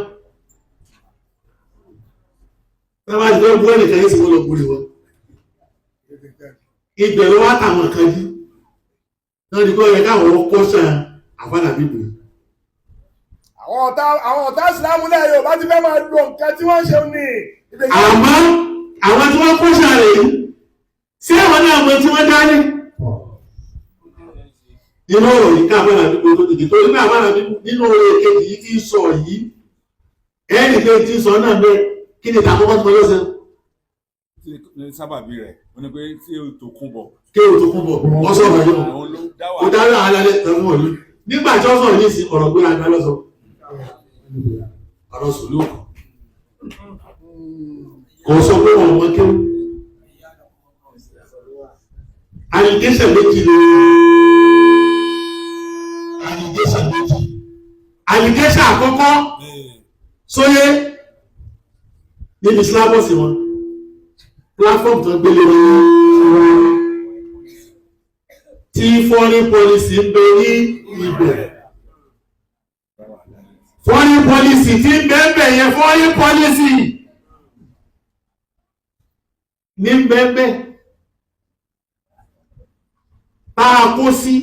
Wọ́n bá ti fẹ́ bú ẹnìkan yìí sí wọ́n lọ búrí wọn. Ibẹ̀ ló wá tàwọn kan jí. Wọ́n ti kọ́ yẹ káwọn kọ́sàn àfàlà bíbù. Àwọn ọ̀tá ìsìlámù náà Yorùbá ti fẹ́ máa lo nǹkan tí wọ́n ń ṣe ní. Àmọ́ àwọn tí wọ́n kọ́sàn rẹ̀ yìí, sí àwọn náà mọ tí wọ́n dání? Nínú ọ̀rọ̀ yìí ká àfàlà bíbù tó dìde tó nígbà àfàlà bíbù nínú ọ̀rọ̀ èkejì yìí ti ń sọ yìí. Ẹnì kejì ti ń sọ náà bẹ́ẹ̀ kí ni ìtàkùn kọ́sùn lọ́sẹ̀? Ní sábàbí rẹ̀, ó ní pé tí o tó kún bọ̀. Kí o tó kún bọ̀, wọ́n sọ̀rọ̀ yìí. Òun ló dá Kò dárí àwọn alálẹ̀ tẹ̀wọ̀n òní. Nígbà tí wọ́n sọ̀rọ̀ yìí sí ọ̀rọ̀ gbéra ní ọlọ́sọ. Ọ̀rọ̀ sùlùkù. Kò sọ pé wọ́n mọ kéwù. Allegation méjì ló. Allegation méjì. Allegation àkọ́kọ́ sóyé níbi sílábọ̀sì wọn. Platform tó gbélé wọn tí foreign policy ń bẹ ní ibẹ̀. Foreign policy tí ń bẹ ń bẹ yẹn foreign policy ní ń bẹ ń bẹ. Tá a kó sí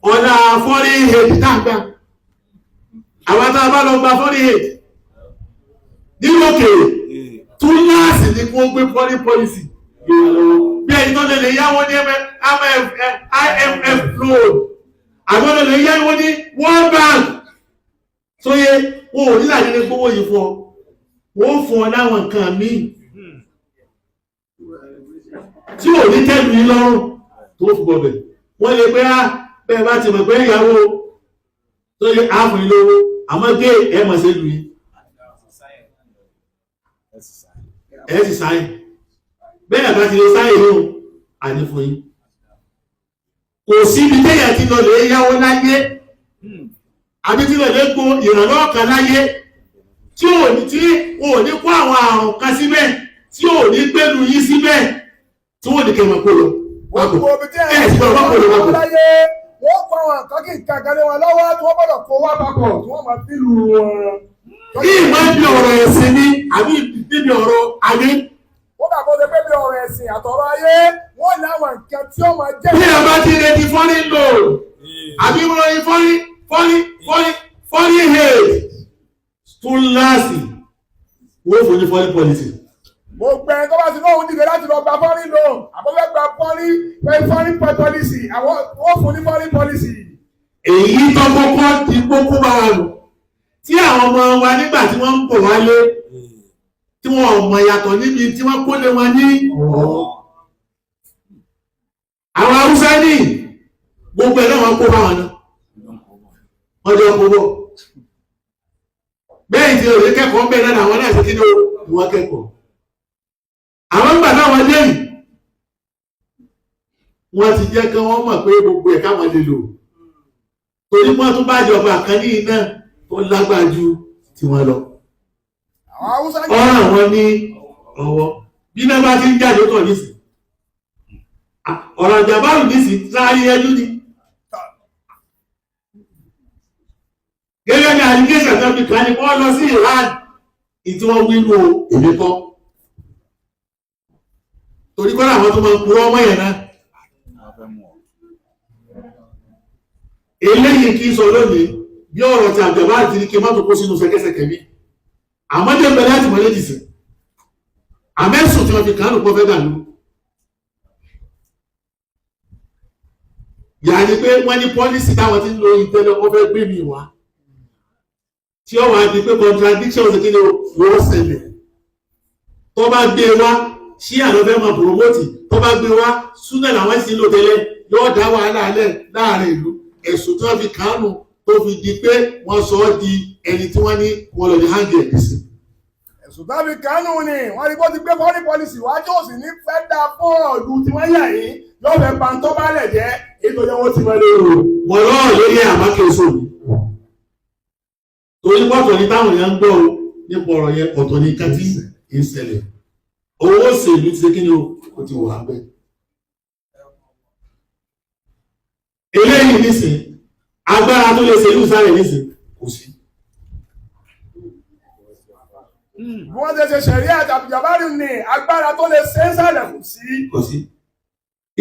ọ̀nà foreign aid tá a gbà. Àwọn tá a bá lọ gba foreign aid nínú òkèèrè túláàsì ni kó gbé foreign policy bí ẹni tó lè lè yáwó ní IMF loan àbí ó lè lè yáwó ní World Bank sóyè wọn ò ní láti lè gbówó yìí fún ọ wọn ó fún ọ láwọn nǹkan míì tí ò ní tẹ́lu yín lọ́rùn tó fi bọ̀bẹ̀ wọ́n lè pé á bẹ́ẹ̀ bá ti mọ̀ pé ìyàwó Tó yẹ ààfin lówó, àmọ́ gé ẹ mọ̀ sí lu yìí. Ẹ sì sáyìn. Bẹ́ẹ̀ bá ti lè sáyìn lóhùn, àní fún yín. Kò síbi téèyàn ti lọ lè yáwó láyé, àbí tí lọ lè gbo ìrànlọ́wọ́ kan láyé, tí ò ní tí ò ní kó àwọn àrùn kan síbẹ̀, tí ò ní gbẹ́lu yín síbẹ̀, tí wọ́n ní kẹ́ máa kó lọ. Gbogbo ibi tí Ẹ sì gbọ́dọ̀ kó lọ papọ̀. láyé wọ́n kó àwọn nǹkan kí nǹkan kan lé wọn lọ́wọ́ tí wọ́n gbọ́dọ̀ kó wá papọ̀ tí wọ́n máa fi lù wọn. Kí ìmọ̀ bí ọ̀rọ̀ ẹ̀sìn ni àbí níbi ọ̀rọ̀ ayé. Wọ́n dàbọ̀ ṣe pé bí ọ̀rọ̀ ẹ̀sìn àtọ̀rọ̀ ayé wọ́n ní àwọn nǹkan tí ó máa jẹ́. Bí ẹ bá ti retí foreign loan, àbí wọ́n rí foreign aid, túláàsì, wọ́n fún ní foreign policy. Mo gbẹ tó bá ti lóhun dìde láti lọ gba foreign loan àbọ̀fẹ́ gba foreign policy àwọn wọ́n fún ní foreign policy. Èyí tó kọ́kọ́ ti kókó bá wa lò tí àwọn ọmọ wa nígbà tí wọ́n ń bọ̀ wálé tí wọ́n ò mọ̀ yàtọ̀ níbi tí wọ́n kó lé wọn ní ọ̀ọ́. Àwọn Haúsá ní gbogbo ẹ̀ náà wọ́n kó bá wọn náà, wọ́n jọ kó bọ̀. Bẹ́ẹ̀ tí òye kẹ́kọ̀ọ́ ń bẹ̀ náà àwọn náà ṣe kí ni ó wọ́n kẹ́kọ̀ọ́. Àwọn ń gbà táwọn dé yìí wọ́n ti jẹ́ kí wọ́n mọ̀ pé gbogbo ẹ̀ káwọn lè lò torí wọ́n tún bá jọba kan ní iná tó lágbára ju tiwọn lọ. Àwọn Haúsá ní. Ọ̀rọ̀ àwọn ní ọwọ́ bí iná bá ti ń jáde ó tọ̀ nísìn. Ọ̀rọ̀ ìjàmbáàrù nísìn láàyè ẹjú ni. Gẹ́gẹ́ bí allegation tó fi kàn ní wọ́n lọ sí Iran ìtí wọ́n wí nù èmi kọ́. Torí kọ́ làwọn tó máa ń purọ́ ọmọ yẹn náà. Eléyìí kì í sọ lónìí bí ọ̀rọ̀ ti àjọba àti ní kí n má tó kó sínú ṣẹ̀kẹ̀ṣẹ̀kẹ̀ mi àmọ́ dé bẹ̀rẹ̀ láti mọ̀ léjì sí àmẹ́sùn tí wọ́n fi kánù pọ́ fẹ́ dàlú yà ni pé wọ́n ní pọ́lísì táwọn ti ń lo ìtẹ́lẹ̀ wọ́n fẹ́ gbé mi wá tí ó wà di pé contradiction ṣe kí ni wọ́n ṣẹlẹ̀ tó bá gbé wá ṣí àlọ́ fẹ́ máa promote tó bá gbé wá súnà làwọn sì ń lò tẹ́lẹ̀ yóò dá wàhálà alẹ́ láàrin ìlú ẹ̀sùn tí wọ́n fi kánù tó fi di pé wọ́n sọ ọ́ di ẹni tí wọ́n ní wọ́n lọ ní hangi ẹ̀ nísìn. Ẹ̀sùn tó fi kánú ni wọ́n rí bó ti gbé foreign policy wá tí ó sì ní fẹ́ dá fọ́ọ̀lù tí wọ́n yà yín yóò fẹ́ pa tó bá lẹ̀ jẹ́ ètò yẹn wọ́n ti wọ́n lé o. Wọ́n lọ́rọ̀ lórí àbákẹ́sọ̀ mi. Torí pọ̀tọ̀ ní táwọn èèyàn ń gbọ́ o nípa ọ̀rọ̀ yẹn ọ̀tọ̀ ní nǹkan tí ń ṣẹlẹ̀. Owó òṣèlú ti ṣe kí ni o ó ti wà bẹ́ẹ̀. Eléyìí nísìn agbára tó lè ṣe ìlú sáré nísìn kò sí. Bí wọ́n ṣe ṣe ṣẹ̀rí àjàbárì ni agbára tó lè ṣe é sàlẹ̀ kù sí. Kò sí.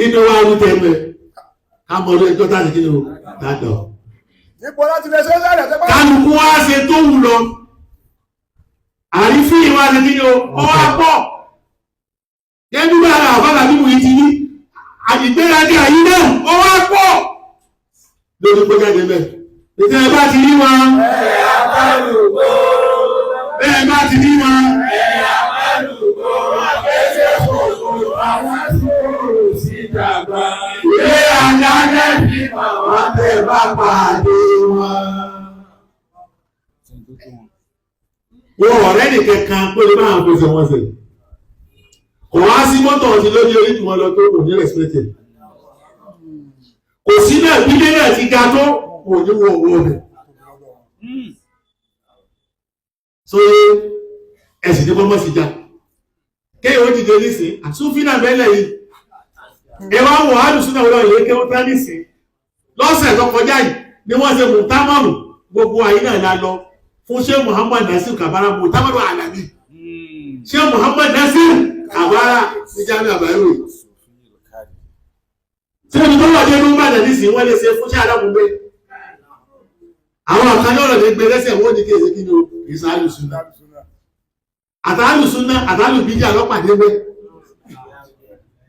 Inú wa ń tẹ ẹnu ẹ ká mọ ọdún ẹjọ́ táàsì kí ni o dáadáa. Níbo láti lè ṣe é sàlẹ̀ tó bá. Kálukú wá ṣe tó wù lọ. Àrífín wa ṣe kí ni o ó wá pọ̀. Gẹ́gẹ́ bí ara àbálà bíbu yìí ti ní àdìgbéraga yìí náà ó wá pọ̀. Lórí pé jáde bẹ́ẹ̀. Ètò ẹ bá ti rí wọn. Bẹ́ẹ̀ bá ti rí wọn. Ilé àdájẹ́ fi màmá tẹ bá pàdé wọn. Wọ́n ọ̀rẹ́ nìkan kan pé lè máa fẹsẹ̀ wọn sẹ̀. Kò wá sí mọ́tò ọ̀sìn lórí orí jù wọn lọ tó kò ní rẹ̀spẹ̀tẹ̀. Kò sí náà bí ilé náà ti ga tó kò ní wọ owó rẹ̀. So ẹ̀sìn ní kọ́mọ́ sí já. Kéèyàn ó dìde nísìn, àtúnfínà mẹ́lẹ̀ yìí. Ẹ wá wọ̀ á lùsùn náà wọ́n lè kéwọ́n tán nísìn. Lọ́sẹ̀ tó kọjá yìí ni wọ́n ṣe mùtámọ̀rù gbogbo ayé náà la lọ fún ṣé Muhammad Nasir Kabara mùtámọ̀rù Alami. Ṣé Muhammad Nasir Kabara ní Jamiu Abayo. Ṣé ibi tó wà dé ló ń bàjẹ́ nísìn wọ́n lè ṣe fún ṣé alágúngbé. Àwọn àkànní ọ̀rọ̀ lè gbé lẹ́sẹ̀ wọ́n ní kí èsì kí ni o kì í ṣe àlùsùn náà. Àtàlùsùn náà àtàlùbíjà lọ́pàdé wẹ́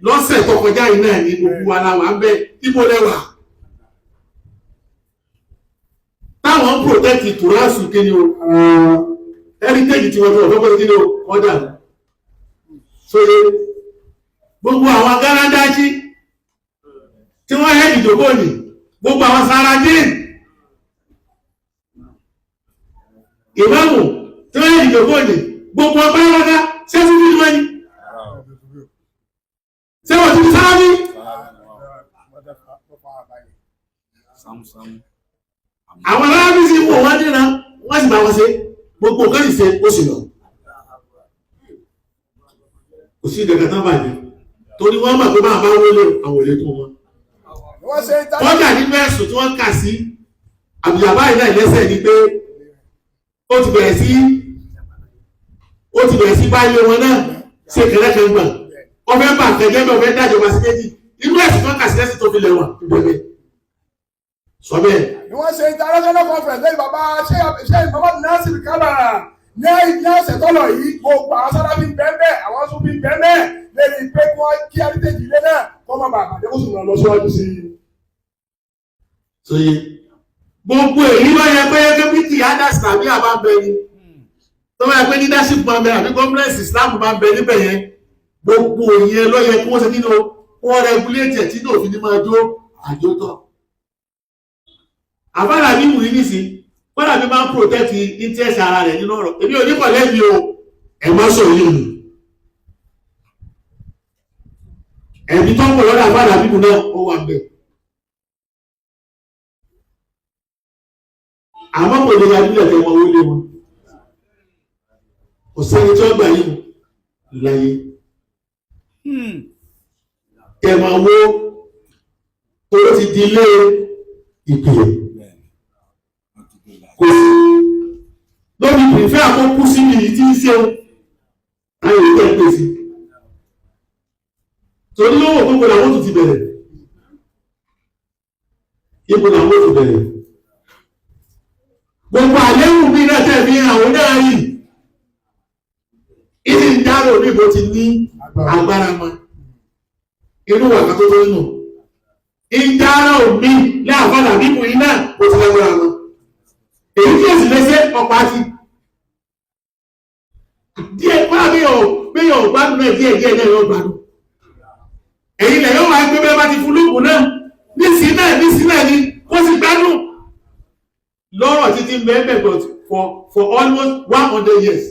lọ́sẹ̀ tó kọjá yìí náà ní gbogbo ara wa ń bẹ ibo lẹ́wà táwọn ń protect tùrásù kí ni o heritage tí wọ́n fi ọ̀fẹ́ pẹ̀lú kí ni o kọjá sóye gbogbo àwọn agárádájí tí wọ́n hẹ́ẹ̀dì jòkó ní gbogbo àwọn saradin Ìmáàmù tí wọ́n yẹ ìjọba òní gbogbo ọgbà yàrá ṣé fún mi wọ́n ni? Ṣé wọ́n ti fi sáá ní? Àwọn aláàbí sì wò wọ́n níra wọ́n sì bá wọn ṣe gbogbo nǹkan sì ṣe ó sì lọ. Kò sí ìdẹ̀kẹ̀ tán bàjẹ́ torí wọ́n mọ̀ pé máa bá wọlé àwọn òlé tó wọn. Wọ́n ṣe Kọjá nínú ẹ̀sùn tí wọ́n kà sí àbùyàbá ìlà ìlẹ́sẹ̀ ni pé ó ti bẹ̀rẹ̀ sí ó ti bẹ̀rẹ̀ sí báyé wọn náà ṣe kẹlẹ́kẹ̀ gbà wọ́n fẹ́ bà kẹjẹ́ bẹ́ẹ̀ wọ́n fẹ́ dájọba sí méjì inú ẹ̀sùn tí wọ́n kà sí lẹ́sìn tó fi lẹ̀ wọ̀n ìbẹ̀rẹ̀ sọ bẹ́ẹ̀. Ni wọ́n ṣe international conference lẹ́yìn bàbá ṣe Muhammad Nasir Kabara ní ní ọ̀sẹ̀ tọ́lọ̀ yìí gbogbo àwọn sálábí bẹ́ẹ̀ àwọn súnbí bẹ́ẹ̀ lẹ́yìn pé kí wọ́n kí heritage ilé náà kọ́ má bàa bàjẹ́ kó sì lọ síwájú sí i. Sọye gbogbo èyí ló yẹ pé kébí tí adas tàbí àbá ń bẹ ni tó bá yẹ pé leadership máa ń bẹ àbí conference Islam máa ń bẹ níbẹ̀ yẹn gbogbo ìyẹn ló yẹ kí wọ́n ṣe nínú wọ́n regulate ẹ̀ tí náà fi ní máa jó àjótọ́. Àbára mi wù í nísì kọ́dà mi máa ń protect interest ara rẹ̀ nínú ọ̀rọ̀ èmi ò ní kọ̀ lẹ́bi o ẹ̀ má sọ yìí nù. Ẹ̀mí tó ń pọ̀ lọ́dọ̀ àbára mi náà ó wà bẹ́ẹ̀. Àmọ́ kò lè yàgbé ẹ̀kẹ́ wọn ó lé wọn kò sẹ́ni tí ó gbà yìí láyé kẹmà wo tó ti di ilé ìpìlẹ̀ kò sí lórí pìfẹ́ àkókò síbi yìí tí ń ṣe ayò tẹ́ ń pè sí torí lówó gbogbo làwọn tó ti bẹ̀rẹ̀ ibo làwọn tó bẹ̀rẹ̀ gbogbo àléhùn mi náà tẹ̀ fi àwọn náà yìí ìdí ìdárò ní ìbò ti ní agbára mọ́ inú wà kan tó tó nù ìdárò mi láàfàdà mímú iná ó ti lágbára mọ́ èyí tí ó sì lẹ́sẹ̀ ọ̀pá ti díẹ̀ kọ́lá bí yóò bí yóò gbádùn náà díẹ̀ díẹ̀ náà yóò gbádùn èyí lẹ̀ yóò wá gbé bẹ́ẹ̀ bá ti fún lóògùn náà nísìnyí náà nísìnyí náà ni kó sì gbádùn lọ́rọ̀ títí mẹ́mẹ́ but for almost 100 years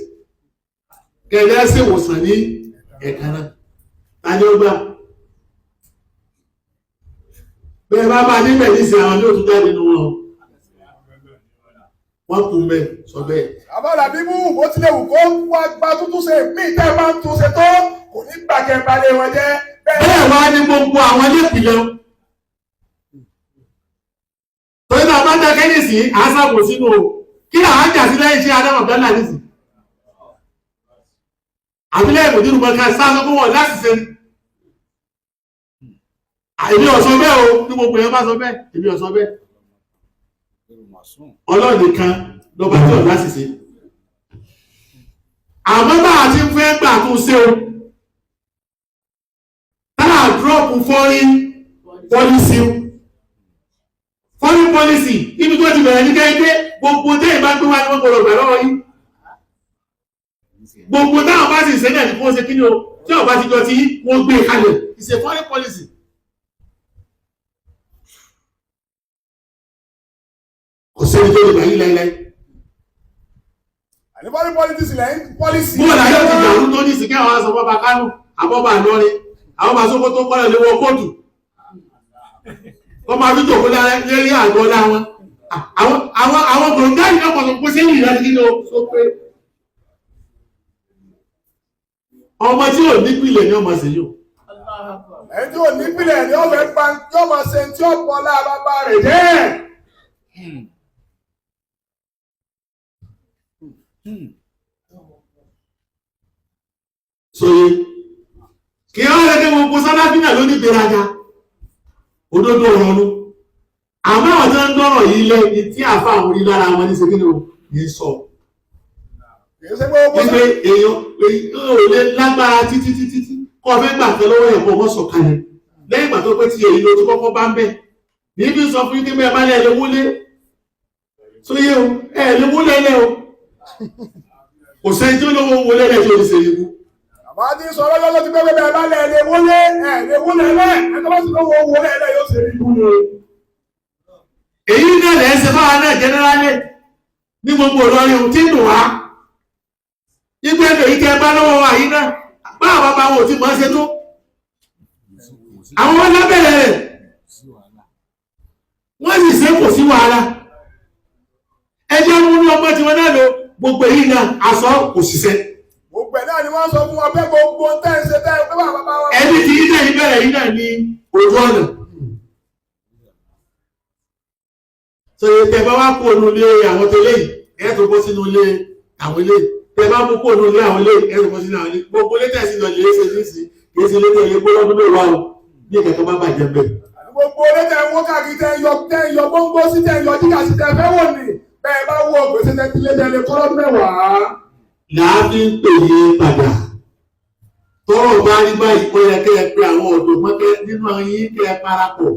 kẹ̀lẹ́ ṣe wòsàn ní ẹ̀ka náà ta ni ó gbà bẹ́ẹ̀ bá bá níbẹ̀ nísìnyí àwọn ní òtún jáde nínú wọn wọ́n kú mẹ́ sọ bẹ́ẹ̀. Àbára bíbú bó tilẹ̀ wù kó wá gba tuntun ṣe mí tẹ́ bá ń tún ṣe tó kò ní gbàgẹ́ balẹ̀ wọn jẹ́ bẹ́ẹ̀ wá ní gbogbo àwọn ilé ìpìlẹ̀ torí náà bá dákẹ́ nìsín àásàbò sínú o kí làwọn jà sí lẹ́yìn iṣẹ́ Adam Abdallah nìsín àbílẹ̀ ìbòdìrú mọ́ká sáà fún wọn láti ṣe èmi ò sọ bẹ́ẹ̀ o ní gbogbo èèyàn bá sọ bẹ́ẹ̀ èmi ò sọ bẹ́ẹ̀ Ọlọ́run nìkan lọ́ba tí ò láti ṣe àmọ́ bá a ti ń fẹ́ gbà tó ṣe o táà dúrọ́pù foreign policy foreign policy ibi tó ti bẹ̀rẹ̀ ní kẹ́kẹ́ gbogbo tẹ́ ìbá gbé wá ní wọ́n gbọ́dọ̀ gbà lọ́wọ́ yìí gbogbo táwọn bá sì sẹ́yìn àti kó ṣe kí ni o tí ọba ti jọ tí wọ́n gbé kalẹ̀ it's a foreign policy. Kò sẹ́ni tó lè gbà yín láíláí. Àní foreign policy lẹ́yìn policy. Bóòlù ayé ti dàrú tó ní ìsìnkú àwọn aṣọ bọ́ba Kánò àbọ́bà Ìlọrin àwọn bá Sókótó kọ́lẹ̀ lé wọ kóòtù kọ́ máa fi jòkó lérí àgọ́ ọlá wọn àwọn gbòǹgáyì náà pọ̀tọ̀ pé sẹ́yìn ìrántí kí ló sọ pé ọmọ tí ò nípìlẹ̀ ni ọmọ sì yóò. Ẹni tí ò nípìlẹ̀ ni ó fẹ́ pa tí ó máa ṣe tí ó pọ̀ lára bàbá rẹ̀ jẹ́. Sọye kí wọ́n lè dé gbogbo sálábí náà ló ní ìgbéraga òdodo ọ̀rọ̀ nu àmọ́ àwọn tí wọ́n ń dọ́rọ̀ yìí lé ní tí àfa àwọn orí lára wọn ní ṣe kí ni o ní sọ. Wípé èèyàn ò lè lágbára títí títí tí kọ́ fẹ́ gbà fẹ́ lọ́wọ́ ẹ̀kọ́ ọmọ sọ̀kalẹ̀ lẹ́yìn ìgbà tó pé tí èyí ló ti kọ́kọ́ bá ń bẹ̀. Níbi sọ fún yín pé bẹ́ẹ̀ bá lẹ́ lè wọlé sóyè o ẹ̀ lè wọlé lẹ́ o kò sẹ́ni tí ó lówó wọlé lẹ́ tí ó ti ṣe ikú. Àbá ti sọ lọ́jọ́ tó ti pé bẹ́ẹ̀ bá lẹ́ lè wọlé ẹ̀ lè wọlé lẹ́ ẹ̀ tó bá sì lówó wọlé lẹ́ yóò ṣe ikú ni. Èyí náà lẹ́ ṣe fáwọn náà jẹ́nẹ́rálẹ̀ Ní gbogbo Ìlọrin ohun tí ń dùn wá. Ibi ẹgbẹ̀ yìí tẹ́ bá lọ́wọ́ wa yìí náà, bá àwọn bàbá wọn ò ti mọ̀ ọ́n ṣe tó. Àwọn wọn lábẹ́rẹ̀ rẹ̀. Wọ́n sì ṣe kò sí wàhálà. Ẹjẹ́ mú ní ọgbọ́n tí wọ́n náà lò gbogbo èyí náà, aṣọ kò ṣiṣẹ́. Gbogbo ẹ̀ náà ni wọ́n sọ fún wọn pé gbogbo tẹ́ ń ṣe tẹ́ ń pé bàbá bá wọn. Ẹni tí yìí náà yìí bẹ̀rẹ̀ yìí náà ní ojú ọ̀nà. So tẹ bá wá kó onú ilé àwọn tó léyìí, ẹ tó bọ́ sínú ilé àwọn ilé. Tẹ bá mú kó onú ilé àwọn ilé, ẹ tó bọ́ sínú àwọn ilé. Gbogbo ilé tẹ̀sí lọ lè ṣe nísì, kì í ṣe ilé tẹ̀lé gbólọ́dún mẹ́wàá o. Bí ìkẹ̀kẹ́ bá bàjẹ́ bẹ́ẹ̀. Gbogbo ilé tẹ́ ń wó káàkiri tẹ́ ń yọ tẹ́ ń yọ gbóngbó sí tẹ́ ń yọ jíjà sí tẹ́ fẹ́ wò ní. Bẹ́ẹ̀ bá wọ gbèsè tẹ́ ti lé tẹ́lẹ̀ kọ́lọ́dún mẹ́wàá. Làá fi ń pè yín padà. Tọ́rọ̀ bá rí báyìí, ó yẹ kẹ́ ẹ pé àwọn ọ̀dọ́ mọ́kẹ́ nínú yín kẹ́ ẹ parapọ̀.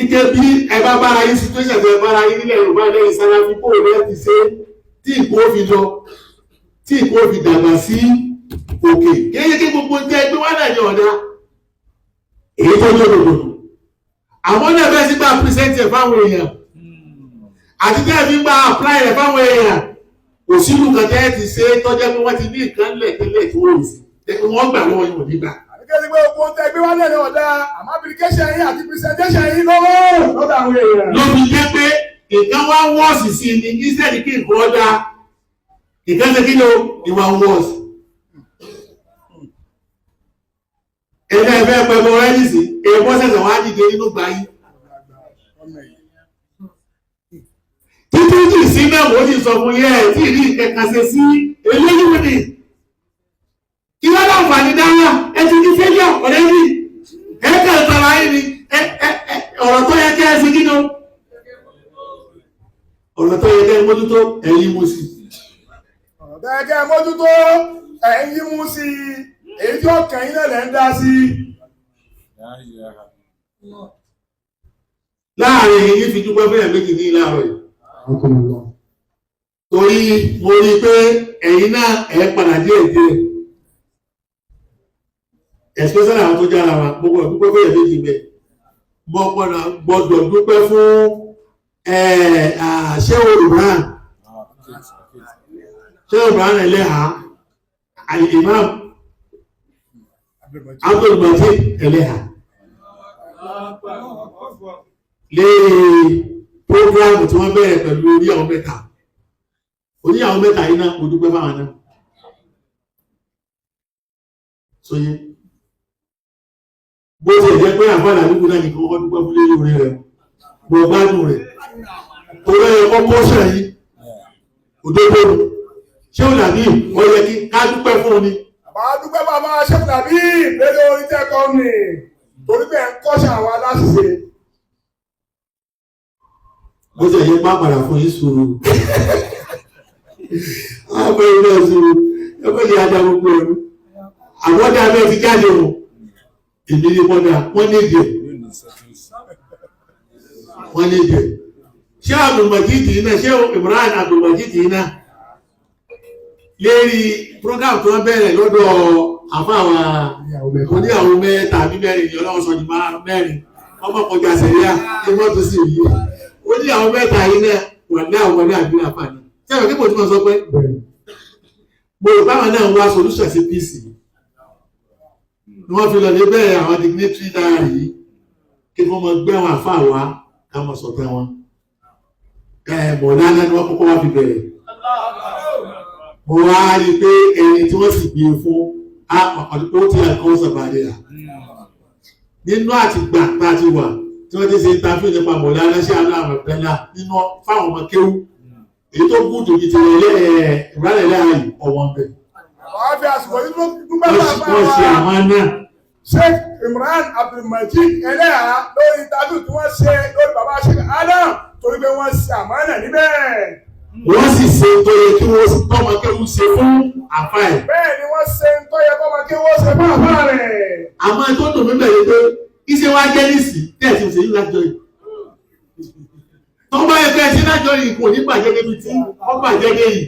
Ike bí ẹ bá bára yín situation tó ẹ bára yín nílẹ̀ Yorùbá lẹ́yìn Sáláfí kó rẹ̀ ti ṣe tí ìkó fi lọ, tí ìkó fi dàgbà sí òkè. Kéye kí gbogbo jẹ́ ẹgbẹ́ wá náà ní ọ̀dà. Èyí tó jẹ́ òdòdó. Àwọn náà bẹ́ẹ̀ sí gba present ẹ̀ fáwọn èèyàn. Àti tẹ́ ẹ fi gba apply rẹ̀ fáwọn èèyàn. Kò sínú kan tẹ́ ẹ ti ṣe tọ́jẹ́ pé wọ́n ti ní nǹkan lẹ̀ tẹ́lẹ̀ tí wọ́n ò sí. Wọ́n gbà lọ́wọ́ yín ò ní gbà. Àbíkẹ́ ti pé gbogbo tẹ́ gbé wá lẹ́nu ọ̀dà àmọ́ application yín àti presentation yín lọ́wọ́ lọ́dọ̀ àwọn èèyàn. Ló fi jẹ́ pé nǹkan wá wọ́ọ̀sì sí ni instead kí nǹkan ọ̀dà nǹkan ṣe kí ló ìwà wọ́ọ̀sì. Ẹgbẹ́ ẹgbẹ́ pẹ̀lú rẹ́díìsì èèwọ̀ ṣẹ̀ṣẹ̀ wá dìde nínú gbà yín. Títí jì sí náà mo ti sọ fún yẹ ẹ̀ tí ìrí ìkẹkàn ṣe sí eléyìí ni. Kí ló láǹfààní dáhà ẹ ti ní failure already. Ẹ kàn tara yín ni ọ̀rọ̀ tó yẹ kẹ́ ẹ ṣe kí ni o. Ọ̀rọ̀ tó yẹ kẹ́ ẹ mójútó ẹ̀yin mo sì. Ọ̀rọ̀ tó yẹ kẹ́ ẹ mójútó ẹ̀yin mú sí i, èyí tí ó kàn yín náà lẹ́ ń dá sí i. Láàrin yìí fi dúpẹ́ fún ẹ̀ méjì ní ìlàrọ̀ yìí. Torí mo rí i pé ẹ̀yin náà ẹ̀ padà díẹ̀ díẹ̀. Especially àwọn tó jára wa, mo gbọ́dọ̀ dúpẹ́ fún ẹ̀ méjì bẹ́ẹ̀. Mo gbọ́dọ̀ dúpẹ́ fún Shehu Ibrahim. Shehu Ibrahim Ẹlẹ́hà, Al-Imam Abdul Majid Ẹlẹ́hà. Léè prógráàmù tí wọ́n bẹ̀rẹ̀ pẹ̀lú oníyàwó mẹ́ta. Oníyàwó mẹ́ta yìí náà, mo dúpẹ́ fáwọn náà. Sóyé. Bó ti jẹ́ pé àfàlà àdúgbò náà nìkan wọ́n dúpẹ́ fún lérí orí rẹ̀. Mo gbádùn rẹ̀. Torí ẹ kọ́kọ́ sàn yìí. Òdodo ni. Ṣé ò dàbí ó yẹ kí ká dúpẹ́ fún un ni? Bàbá dúpẹ́ bàbá Sheikh Nabi lórí orin tẹ́ kọ́ ni torí pé ẹ̀ ń kọ́ṣẹ́ àwọn aláṣìṣe. Bó ṣe yẹ má padà fún yín sùúrù. Àwọn ilé sùúrù. Ẹ bó ṣe ajá gbogbo ẹ̀rú. Àwọn ọ̀dà abẹ́ ti jáde o. Èmi ni wọ́n dà, wọ́n ní ìdè. Wọ́n ní ìdè. Ṣé Abdulmajid yìí náà, ṣé Imran Abdulmajid yìí náà lérí program tó ń bẹ̀rẹ̀ lọ́dọ̀ àfáàwà oníyàwó mẹ́ta àbí mẹ́rin ni ọlọ́run sọ ní mẹ́rin ọmọ kọjá sẹ̀ríà ní wọ́n tún sì rí oníyàwó mẹ́ta yìí náà wà ní àwọn ọmọdé àbí àfààní. Ṣé àwọn akẹ́kọ̀ọ́ tí wọ́n sọ pé mo rò báwọn náà ń wá solution sí peace ni wọ́n fi lọ lé bẹ́ẹ̀ àwọn dignitary diary yìí kí wọ́n mọ gbé àwọn àfáà wá ká mọ sọ̀tẹ̀ wọn. Mọ̀lánà ni wọ́n kọ́kọ́ wá fi bẹ̀rẹ̀. Mo wá rí i pé ẹni tí wọ́n sì gbé fún ó ti ẹ̀kọ́ sọ̀bàdì rà. Nínú àtìgbà tá a ti wà tí wọ́n ti ṣe interview nípa mọ̀lánà ṣé àná àwọn ìpẹ́lá nínú fáwọn ọmọ kéwú. Èyí tó gùn jù ti rẹ̀ ìrọ̀lẹ́ láàyè ọ̀wọ́n bẹ̀. Bàbá fi àsìkò yìí dúpẹ́ bàbá Wọ́n ṣe wa àwọn náà. Sheikh Imran Abdulmajid Ẹlẹ́hà lórí interview tí wọ́n ṣe lórí bàbá Sheikh Adam torí pé wọ́n ṣe àmánà níbẹ̀. Wọ́n sì ṣe tó yẹ kí wọ́n tọ́mọ kéwú ṣe fún àfáà ẹ̀. Bẹ́ẹ̀ ni wọ́n ṣe ń tọ́ yẹ kọ́mọ kí wọ́n ṣe fún àfáà rẹ̀. Àmọ́ tó dùn mí bẹ̀rẹ̀ pé iṣẹ́ wa jẹ́ nísì tẹ́ẹ̀sì òṣèlú lájọ yìí. Tó bá yẹ pé ẹṣin lájọ yìí kò ní bàjẹ́ débi tí wọ́n bàjẹ́ dé yìí.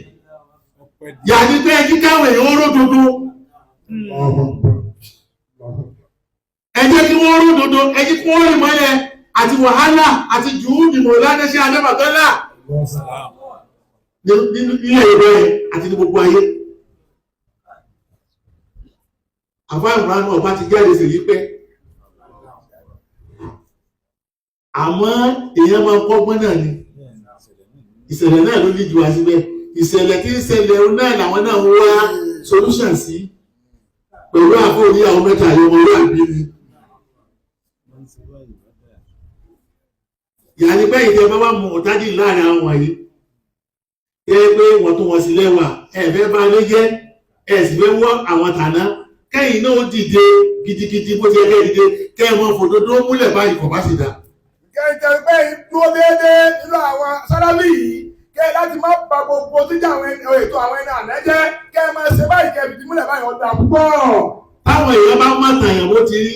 Yàtí pé ẹjí káwọn èèyàn ó ródodo. Ẹ jẹ́ kí wọ́n ródodo, ẹ jẹ́ kí wọ́n rìn mọ́lẹ̀ àti wàhálà àti jùúdì mọ̀lánẹ́ṣẹ́ adébàtọ́lá. Nínú ilé ìwé àti ní gbogbo ayé. Àfáà Ìmúránù ọba ti jáde sí yí pé àmọ́ èèyàn máa ń kọ́gbọ́n náà ni. Ìṣẹ̀lẹ̀ náà ló ní ju wá síbẹ̀. Ìṣẹ̀lẹ̀ tí ń ṣẹlẹ̀ náà làwọn náà ń wá solution sí pẹ̀lú àfọ oníyàwó mẹ́ta yìí ọmọ orí àbí ni. Ìyá ni pé ìjọba bá wà mú ọ̀tájì láàrin àwọn wọ̀nyí ẹ pé wọ́n tún wọ́n sí lẹ́wà ẹ fẹ́ bá lé jẹ́ ẹ sì fẹ́ wọ́ àwọn tàná kẹ́yìn náà ó dìde gidigidi bó ti yẹ kẹ́ dìde kẹ́ ẹ mọ fòdodo múlẹ̀ báyìí kò bá sì dá. Kẹ́hìntẹ́ pé dúró déédéé nínú àwọn sálábì yìí kẹ́ láti má ba gbogbo jíjà àwọn ètò àwọn ẹni àná jẹ́ kẹ́ ẹ máa ṣe báyìí kẹ́ fìdí múlẹ̀ báyìí ọ̀dà púpọ̀. Táwọn èèyàn bá mọ̀ tàyàn bó ti rí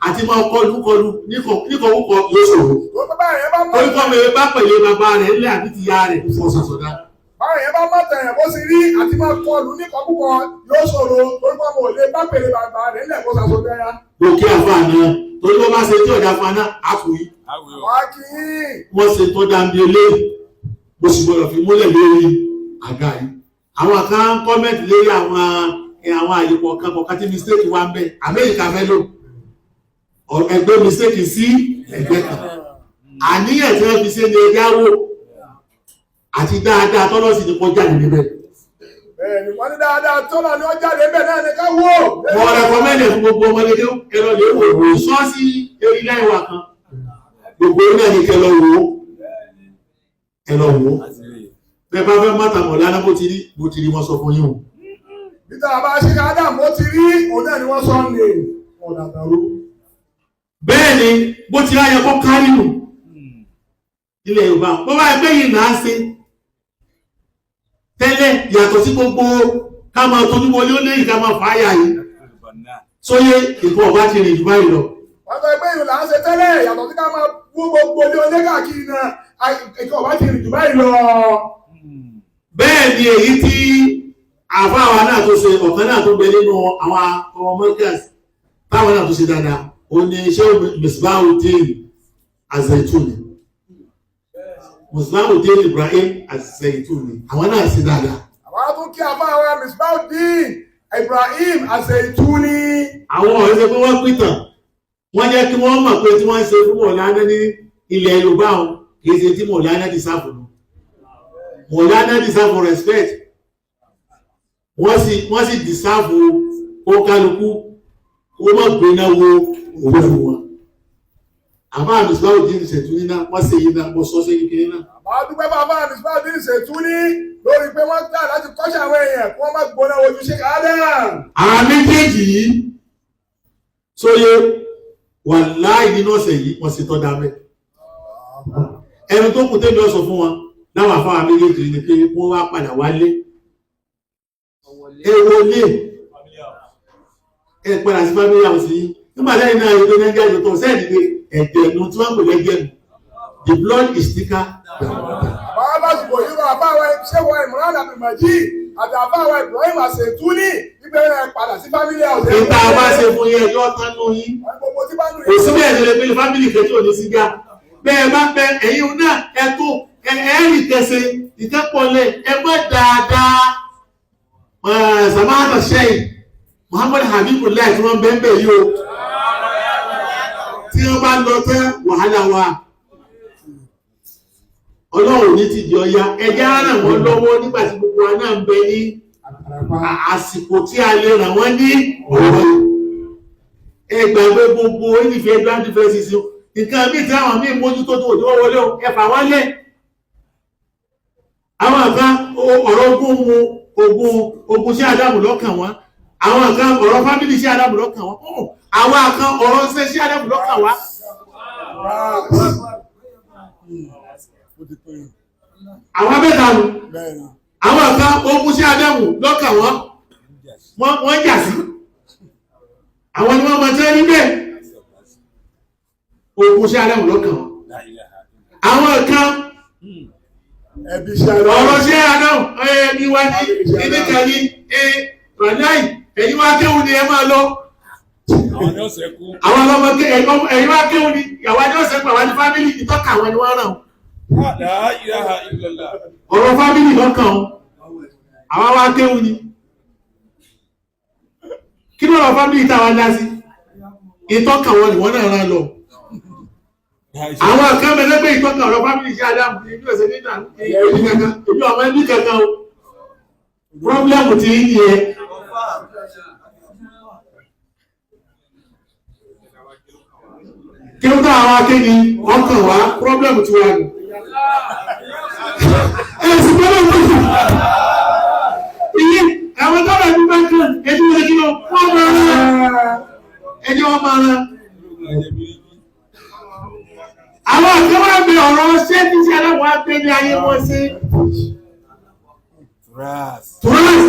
àti máa kọlu kọlu níkọ̀ọ́kọ̀ yóò ṣòro. Tó pé báyìí yẹn bá mọ̀ Torí kọ́ mi bá pẹ̀lú bàbá rẹ̀ ńlẹ̀ àbí ti ya rẹ̀ fún ọ̀sọ̀sọ̀dá. báyìí yẹn bá mọ̀ tàyàn bó ti rí àti máa kọlu níkọ̀ọ́kọ̀ yóò ṣòro torí pé ọmọ ò lè bá pèlè bàbá rẹ̀ ńlẹ̀ kó ṣàṣọdẹ́ra. Gòkè àfààní torí wọ́n bá ṣe tí ọ̀dà fana àfòyí. Wàá kì í. Wọ́n ṣe tó dáńbí eléyìí mo sì gbọ́dọ̀ fi múlẹ̀ lórí àga yìí. Àwọn kan ń kọ́mẹ̀tì lórí àwọn àyè kọ̀ọ̀kan kọ̀ọ̀kan tí mistake wà ń bẹ̀ Amẹ́ríkà fẹ́ lò ẹgbẹ́ mistake sí ẹgbẹ́ kan. Àníyàn tí wọ́n fi ṣe ni ẹja wò àti dáadáa tọ́lọ́sì ni kọjá jáde níbẹ̀. Bẹ́ẹ̀ni wọ́n ní dáadáa tọ́lá ni ó jáde ńbẹ̀ náà ni ká wò. Mo rẹkọmẹ́ndì fún gbogbo ọmọdé ẹlọ lè wò ó sọ́ọ̀sì eré láìwà kan. Gbogbo náà ni kẹ lọ wò ó. Ẹ lọ wò ó. Bẹ́ẹ̀ bá fẹ́ mọ́ta mọ̀ lánàá bó ti rí wọ́n sọ fún yín o. Níta bá ṣe ká Ádámù ó ti rí òun náà ni wọ́n sọ ní ọ̀nà àtàrú. Bẹ́ẹ̀ ni bó ti ráyẹ kó kárí nù. Ilẹ̀ Yorùbá bó bá ẹgbẹ́ yìí là á ṣe. Tẹ́lẹ̀ yàtọ̀ sí gbogbo ká máa tójú wọlé ó léyìí ká máa fà á yà yìí. Sóyè ìkọ́ ọba ti rìn jù báyìí lọ. Wọ́n sọ pé ìlú là ń ṣe tẹ́lẹ̀ yàtọ̀ sí ká máa wú gbogbo ilé oní káàkiri náà ìkọ́ ọba ti rìn jù báyìí lọ. Bẹ́ẹ̀ ni èyí tí àfáàwa náà tó ṣe ọ̀kan náà tó bẹ nínú àwọn ọmọ Mọ́kàs táwọn náà tó ṣe dáadáa ó ní iṣẹ́ Misbahudeen Azaituni Misbahudeen Ibrahim Azaituni àwọn náà ṣe dáadáa. Àwọn tó kí àfáàwa Misbahudeen Ibrahim Azaituni. Àwọn ọ̀rẹ́ ṣe pé wọ́n pìtàn wọ́n jẹ́ kí wọ́n mọ̀ pé tí wọ́n ń ṣe fún Mọ̀lánà ní ilẹ̀ Yorùbá o kì í ṣe tí Mọ̀lánà ti sáfù nù. Mọ̀lánà deserve respect. Wọ́n sì deserve ó kálukú ó má gbéná wo òwe fún wọn. Àbá Misbahudeen Ṣètúní náà wọ́n ṣe yìí náà wọ́n sọ sí kékeré náà. Àbá dúpẹ́ bàbá Misbahudeen Ṣètúní lórí pé wọ́n gbà láti kọ́ṣẹ́ àwọn èèyàn kí wọ́n má gbóná wojú ṣe Adam. Àwọn méjèèjì yìí sóye wàláì nínú ọ̀sẹ̀ yìí wọ́n ṣe tọ́ da mẹ́. Ẹni tó kù tẹ́lẹ̀ ọ̀sọ̀ fún wọn láwọn afáwọn méjèèjì ni pé wọ́n wá padà wálé. Ẹ wọlé ẹ padà sí family house yìí nígbà lẹ́yìn náà ètò Nàìjíríà yóò tọ̀ sẹ́ẹ̀dì pé ẹ̀jẹ̀ nu tí wọ́n pè lẹ́jẹ̀ nu the blood is thicker than water. Bàbá lásìkò yìí wọ́n àfáwọn ṣẹ́wọ̀n Imran Abdulmajid àti àfáwọn Ibrahim Aṣètúní ìbẹ̀rẹ̀ padà sí family house. Ìta wá ṣe fún yẹn ẹjọ́ tánú yín. Gbogbo tí bá nù Kò sí bẹ́ẹ̀ ṣe lè pe family kẹ́tí ò ní sí gá. Bẹ́ẹ̀ bá pẹ́ ẹ̀yin náà ẹ tó ẹ̀ẹ́rì kẹsẹ̀ ìkẹ́pọ̀lẹ̀ ẹ mọ́ dáadáa. Samata Sheikh Muhammad Habibullah tí wọ́n bẹ́ẹ̀ bẹ́ẹ̀ yìí o. Tí wọ́n bá lọ tán wàhálà wa. Ọlọ́run ní ti di ọya ẹjẹ́ á ràn wọ́n lọ́wọ́ nígbà tí gbogbo wa náà ń bẹ ní àsìkò tí a lè ràn wọ́n ní ọ̀rọ̀. Ẹ gbàgbé gbogbo onífẹ̀ẹ́ grand differences nǹkan míì tí àwọn míì mójútó tó òjò wọlé o ẹ fà wọ́n lẹ̀. Àwọn kan ọ̀rọ̀ ogún mu ogun sí Ádámù lọ́kàn wọn. Àwọn kan ọ̀rọ̀ fámìlì sí Ádámù lọ́kàn wọn. Àwọn kan ọ̀rọ̀ ṣẹ́ sí Ádámù lọ́kàn wá. Àwọn mẹ́ta nù. Àwọn kan ogun sí Ádámù lọ́kàn wọn. Wọ́n jà sí. Àwọn ni wọ́n máa tẹ́ níbẹ̀. Ogun sí Ádámù lọ́kàn wọn. Àwọn kan ọ̀rọ̀ sí Ádámù ẹni wá ní kíní kan ní rànáì ẹ̀yin wá kéwù ni ẹ máa lọ. Àwọn ọlọ́mọ ẹ̀yin wá kéwù ni àwọn ẹni ọ̀sẹ̀ pàwọn ní fámìlì ìtọ́ka àwọn ẹni wọ́n ràn. La ilaha illallah. Ọ̀rọ̀ fámìlì lọ́kàn o, àwa wá kéwù ni. Kí ló rọ fámìlì táwa dá sí? Ìtọ́kàn wọn ni wọ́n náà rán lọ. Àwọn kan bẹ lẹ́gbẹ̀ẹ́ ìtọ́kàn ọ̀rọ̀ fámìlì sí Ádámù ní ìlú ẹ̀sẹ̀ nígbà èmi kankan, èmi ọmọ ẹbí kankan o. Pírọ́blẹ́mù ti ń yẹ. Kí ló dá àwọn akéde ọkàn wá pírọ́blẹ́mù ti wà ní. Ẹ̀sìn gbọ́dọ̀ wọ́n sùn. Iye àwọn tó rẹ̀ ní bá kàn ẹjú wọn kí ló wọ́n máa rán. Ẹjọ́ wọn máa rán. Àwọn kan wá bẹ ọ̀rọ̀ ṣé tí ṣe aláwọ̀ á gbé ní ayé wọn sí. Turas. Tùrọ́sì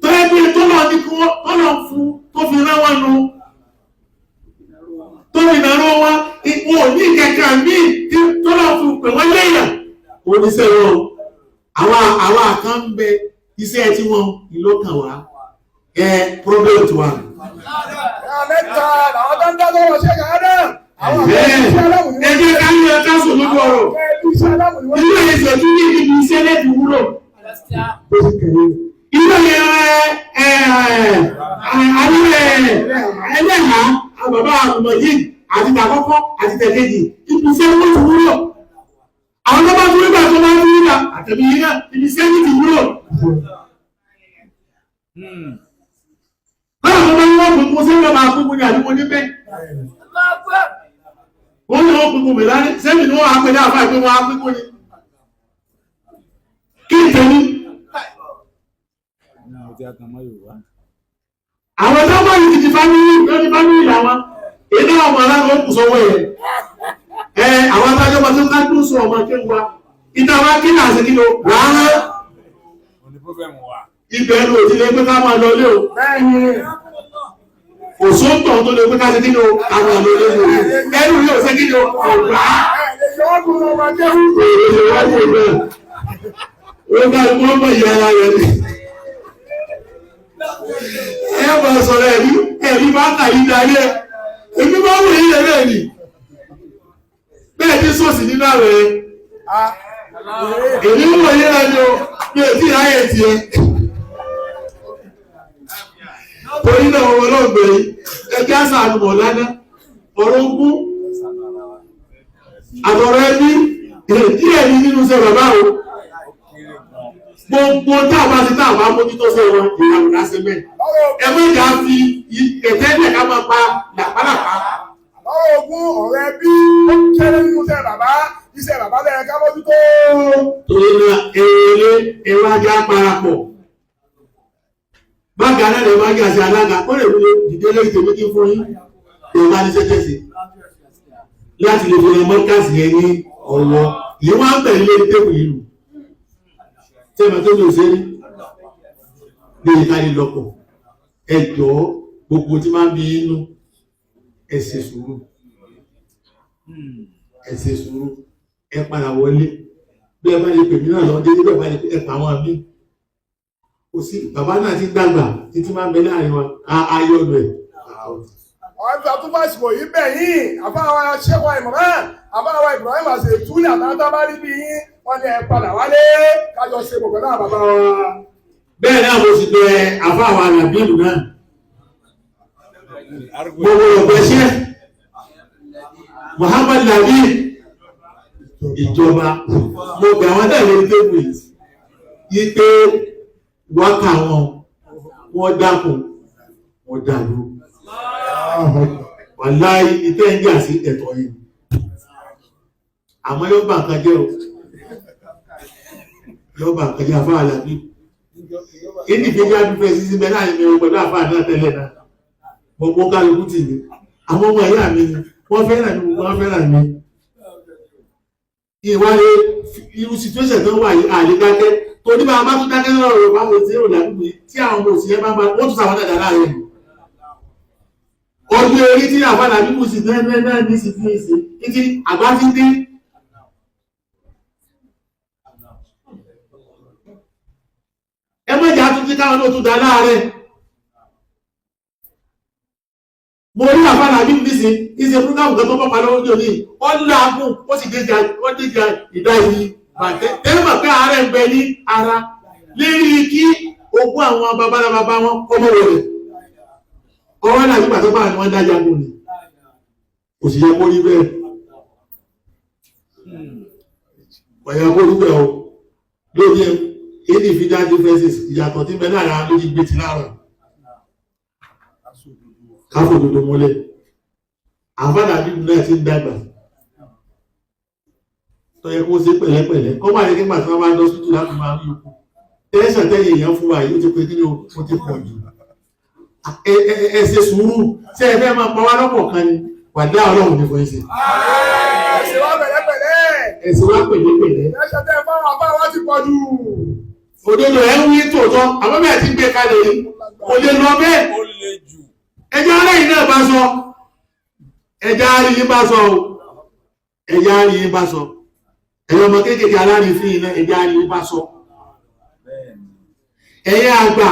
tó yẹ pé tó lọ ní kí wọ́n tó lọ fún tó fi rán wọn nu. Tó fi nàró wọn, wọn ò ní kẹ̀kẹ́ míì tí tó lọ fún pè wọ́n léèyàn. Oníṣẹ́ wọn o, àwọn àkàn ń bẹ iṣẹ́ tí wọ́n ìlú kàn wá. Ẹ problem ti wà. Ẹ̀yà mẹ́ta làwọn tó ń dá sọ́wọ́ Sheikh Adam. Àwọn àgbẹ̀ iṣẹ́ aláwọ̀ ni Ẹ wọ́n jẹ́ ká ní ẹ ká sùn lójú ọ̀rọ̀. iṣẹ́ aláwọ̀ ni wọ́n Ilé ìṣẹ́jú ní ibi iṣẹ́ lẹ́bi wúlò. Ilé ẹlẹ́hàá bàbá àgùnmọ̀jì àti tàkọ́kọ́ àti tẹ̀kejì ibi iṣẹ́ wọ́n ti wúlò. Àwọn tó bá tún nígbà tó bá tún nígbà àtẹ̀bí yìí náà ibi iṣẹ́ ní ti wúlò. Báwo ló máa ń wọ́n pínpín sí ọmọ àpínpín ní àdúgbò níbẹ̀? Wọ́n ní wọ́n pínpín mi lálẹ́, sẹ́mi ni wọ́n á pè ní àfáà pé wọ́n á pínpín ni. Kí n tẹ̀lé? Àwọn tó bá yìí ti fámìlì lórí fámìlì làwọn iná ọmọ aláwọ̀ kù sọ́wọ́ yẹn. Ẹ àwọn adájọ́ bá tó ká dùn sọ ọmọ kí wa ìta wa kí là ṣe kí ló rárá. Òní problem wà. Ibẹ̀ ló ti lè pé ká máa lọ lé o. Bẹ́ẹ̀ni. Kò sóńtọ̀ tó lè pé ká ṣe kí ló ká máa lọ lé o. Ẹnu yóò ṣe kí ló ọ̀rá. Ẹ lè yọ ọ́ kúrò ọmọ jẹ́wú. Ó bá wọ́n mọ̀ ìyá ara rẹ̀ ni. Ẹ bá sọ̀rọ̀ ẹ̀rí, ẹ̀rí bá kà yí darí ẹ̀. Èmi bá wù yí ẹ̀rẹ́ ni. Bẹ́ẹ̀ ní sọ́ọ̀sì nínú àwẹ̀ ẹ̀. Èmi wọ̀ yí rẹ̀ ni o, mi ò tí ì ráyè tiẹ̀. Torí náà wọn lọ́gbẹ̀ yìí, ẹ jẹ́ àṣà àlùmọ̀ lánàá, ọ̀rọ̀ ogún, àtọ̀rọ̀ ẹbí, díẹ̀ ní nínú iṣẹ́ bàbá o. Gbogbo tá a bá ti tá a bá mójútó sí wọn, ìlànà lásì mẹ́. Ẹ má jà fi ẹ̀tẹ́ lẹ̀ ká máa pa làpálàpá. Lọ́rọ̀ ogún ọ̀rẹ́ bí ó kéré nínú iṣẹ́ bàbá, iṣẹ́ bàbá lẹ́yìn ká mójútó. Torí náà eré ẹwà ajá parapọ̀. Bága náà lè má jà sí alága, ó lè wúlò dìde lórí tèmi kí fún yín. Ìwà ní sẹ́tẹ̀sì láti lè fi ran mọ́kàsì yẹn ní ọ̀wọ́. Ìyẹn wá ń bẹ̀rẹ̀ lórí tébù yìí nù. Tẹ́lẹ̀ tó lè ṣe é ní ìkàlẹ̀ lọ́pọ̀. Ẹ jọ̀ọ́ gbogbo tí máa ń bí inú ẹ ṣe sùúrù. Ẹ ṣe sùúrù. Ẹ padà wọlé. Bí ẹ bá lè pè mí náà lọ dé, bí ẹ bá lè pè ẹ pa àwọn àmì. Kò sí bàbá náà ti dàgbà títí máa ń bẹ láàrin wa. Ayọ̀ rẹ̀. Àwọn ibi àtúntò àsìkò yìí bẹ̀ yín, àfáàwọn aṣẹ́wà Ìmọ̀ràn, àfáàwọn Ibrahim Àṣetúlẹ̀ àtàwọn tá bá rí bí yín, wọ́n ní ẹ padà wálé kájọ ṣe gbogbo náà bàbá wa. Bẹ́ẹ̀ náà mo sì bẹ àfáàwọn àlàbílù náà. Gbogbo ọ̀gbẹ́ ṣẹ́ Muhammad Labi ìjọba mo gbà wọ́n náà lórí tébù yìí pé wákà wọn wọ́n dákun wọ́n dàlú. Wàláhì ìtẹ́ ń jà sí ẹ̀tọ́ yìí. Àmọ́ yóò bà nǹkan jẹ́ o. Yóò bà nǹkan jẹ́ àfáà Làbí. Individual differences sísí bẹ́ẹ̀ láàrin mi ò pẹ̀lú àfáà náà tẹ́lẹ̀ náà. Gbogbo kálukú tì ní. Àwọn ọmọ ìyá mi ni wọ́n fẹ́ràn mi, wọ́n fẹ́ràn mi. Ìwádìí irú situation tó wà yìí àlè dákẹ́. Torí bá a bá tún dákẹ́ lọ́rọ̀ rẹ̀ báwo tí èrò làdúgbò yìí tí àwọn ọmọ òsì yẹn bá máa wọ́n tún sàwọn dàda láàrin. Ọdún orí tí àfáà Làbí kù sí náà náà ní sí fún ìsìn títí àgbá ti dé. Ẹ má jà tún tí káwọn náà tún dá láàárẹ̀. Mo rí àfàlà bí nísìn ìṣe fúngáwù kan tó bọ́ pa lọ́wọ́ ní òní ó láàgùn ó sì déjà ó déjà ìdá yìí bàtẹ́ tẹ́lẹ̀ mọ̀ pé ààrẹ ń bẹ ní ara lérí kí ogún àwọn babalábá wọn kọ́ mọ́ wọlé ọwọ́ náà nígbà tó bá ní wọ́n dájà gùn ni kò sì yẹ kó rí bẹ́ẹ̀ kò yẹ kó rí bẹ́ẹ̀ o lórí èdè ìfidá differences ìyàtọ̀ tí ń bẹ láàrin àwọn méjì gbé ti láàrọ̀ káfò dodo múlẹ̀ àfàdà bíbí náà ti ń dàgbà tó yẹ kó ṣe pẹ̀lẹ́pẹ̀lẹ́ kọ́ máa yẹ kí nígbà tí wọ́n bá lọ sí tù láti máa rí ikú tẹ́sán tẹ́yìn èèyàn fún wa yìí ó ti pé kí ni ó ti pọ̀ jù ẹ ṣe sùúrù ṣé ẹ fẹ́ máa pa wá lọ́pọ̀ kan ni wà dá ọlọ́run ní fún ẹsẹ̀. Ẹ̀sìn wa pẹ̀lẹ́pẹ̀lẹ́. Ẹ̀sìn wa pẹ̀lẹ́pẹ̀lẹ́. Ẹ̀ṣẹ̀ tẹ́ fáwọn àbá wa ti pọ̀ jù. Òdodo ẹ̀ ń wí tòótọ́, àmọ́ bẹ́ẹ̀ ti gbé kalẹ̀ yìí, kò lè lọ bẹ́ẹ̀. Ó le jù. Ẹja aláìní náà bá sọ. Ẹja aríyí bá sọ o. Ẹja aríyí bá sọ. Ẹ̀yin ọmọ kéékèèké aláàrin fún iná ẹja aríyí bá sọ. Ẹ̀yin àgbà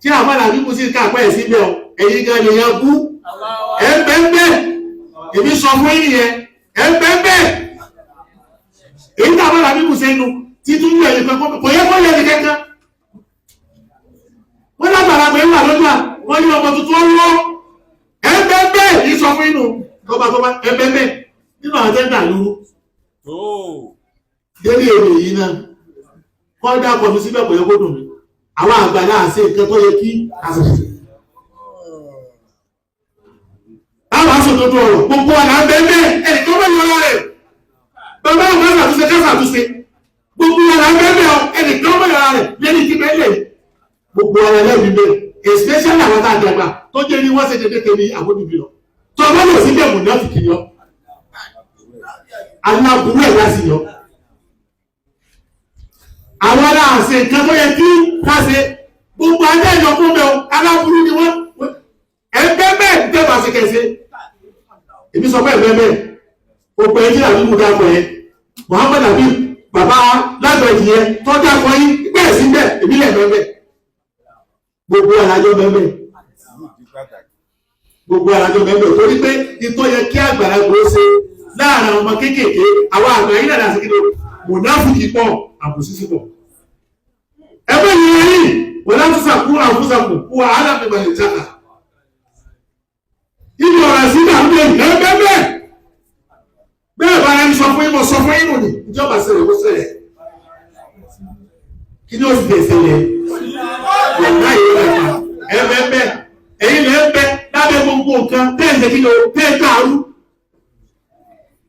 tí àbálà bíbú sí káàpẹ́ ẹ̀ síbẹ̀ o, ẹ̀yin gan lè yan bú. Ẹ̀ ń bẹ́ẹ̀ bẹ́ẹ̀ èmi sọ fún yín yẹn ẹ bẹ́ẹ̀ èyí tá a bá làbí kù sẹ́nu títún yẹ ẹ̀yìn kankan kò yẹ kó yẹ ẹ̀yìn kankan wọ́n lágbára pé wà lọ́jà wọ́n ní ọmọ tuntun ọlọ́ ẹ bẹ́ẹ̀ yìí sọ fún inú tọ́ba tọ́ba ẹ bẹ́ẹ̀ nínú àwọn tẹ́ńtà lóru délé èrè yìí náà kọ́ dá kọ́ mi síbẹ̀ kò yẹ kó dùn mí àwọn àgbà náà ṣe nǹkan tó yẹ kí àṣìṣe àwọn aṣòdodo ọ̀rọ̀ gbogbo ọ̀nà bẹ́ẹ̀ ẹni tó bá yọra rẹ̀ bàbá àwọn aṣàtúnṣe káṣàtúnṣe gbogbo ọ̀nà bẹ́ẹ̀ ẹni tó bá yọra rẹ̀ lẹ́ni tí bẹ́ẹ̀ lẹ̀ gbogbo ọ̀nà lẹ́bi bẹ́ẹ̀ especially àwọn tá a dàgbà tó jẹ́ ní wọ́n ṣe dédé kiri àbójúbi lọ tó bá lè sí bẹ́ẹ̀ mọ̀ náà fìkì yọ aláburú ẹ̀ láti yọ àwọn aláàṣẹ nǹkan tó yẹ kí ká ṣe gbogbo adé ìjọkún bẹ́ẹ̀ aláburú ni wọ́n ẹgbẹ́ bẹ́ẹ̀ tẹ́ bá ṣe kẹsẹ̀ èmi sọ bẹ́ẹ̀ bẹ́ẹ̀ bẹ́ẹ̀ o pẹ̀ ẹ́ àbí mo dákọ̀ yẹn Muhammad àbí bàbá lágbà ìyẹn tó dákọ̀ yín bẹ́ẹ̀ sí bẹ́ẹ̀ èmi lẹ̀ bẹ́ẹ̀ bẹ́ẹ̀ gbogbo alájọ bẹ́ẹ̀ bẹ́ẹ̀ gbogbo alájọ bẹ́ẹ̀ bẹ́ẹ̀ torí pé ìtọ́ yẹ kí àgbàlagbà ó ṣe láàrin àwọn ọmọ kéékèèké àwọn àgbà yìí nàdà sí kí ni mùnáfùkì pọ̀ àbòsí sí pọ̀ ẹgbẹ́ yìí rí wọ́n láti sàkú àfúsàkù kú wàhálà mímọ̀ ìjàkà ibi ọ̀rọ̀ sí náà ń bẹ bẹ́ẹ̀ bẹ́ẹ̀ bá ẹni sọ fún yín mo sọ fún yín nù ní ìjọba ṣẹlẹ̀ ó ṣẹlẹ̀ kí ni ó sì ṣẹlẹ̀ ọ̀gá yìí rẹ̀ ẹ bẹ́ẹ̀ bẹ́ẹ̀ ẹ̀yin lẹ́ ń bẹ lábẹ́ gbogbo nǹkan tẹ́ẹ̀ ṣe kí ni o tẹ́ẹ̀ dàrú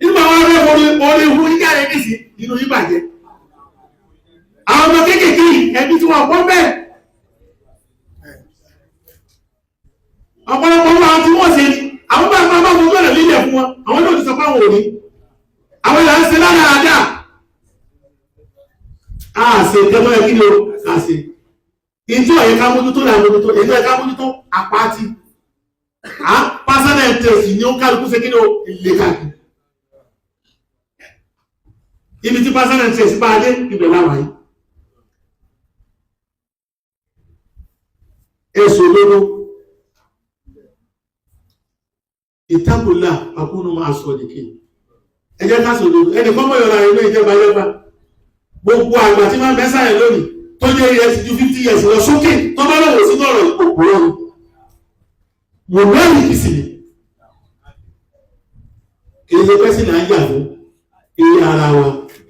nígbà wọn rẹ orí orí ihu yíyá rẹ nísì inú yín bàjẹ́ àwọn ọmọ kéékèèké yìí ẹbí tí wọn kọ́ bẹ́ẹ̀ ọ̀pọ̀lọpọ̀ wọn àwọn tí wọ́n ṣe ni àwọn bá máa bá wọn gbọ́dọ̀ lílẹ̀ fún wọn àwọn náà ti sọ fáwọn òní àwọn ìlànà ń ṣe lára àdá a ṣe ìjọba ẹ kí ni o a ṣe ìjọ yẹ ká mójútó là mójútó èyí tó yẹ ká mójútó àpáti à personal interest ni ó kálukú ṣe kí ni o lè káàkiri ibi tí personal interest bá dé ibẹ̀ láwàá yìí èso lóró ìtàkùlà àkúnnù máa sọ nìkí ẹ jẹ́ ká sọ lórí ẹnì kan mọ̀ yọ̀rọ̀ ilé ìjọba yọba gbogbo àgbà tí máa ń bẹ́ sáyẹn lónìí tó jẹ́ ilẹ̀ ti ju 50 years lọ sókè tó bá lọ́wọ́ sínú ọ̀rọ̀ òpùrọ̀ ni mo mẹ́rin kìí sì ni kì í ṣe pẹ́ sí là ń jà fún ilé ara wa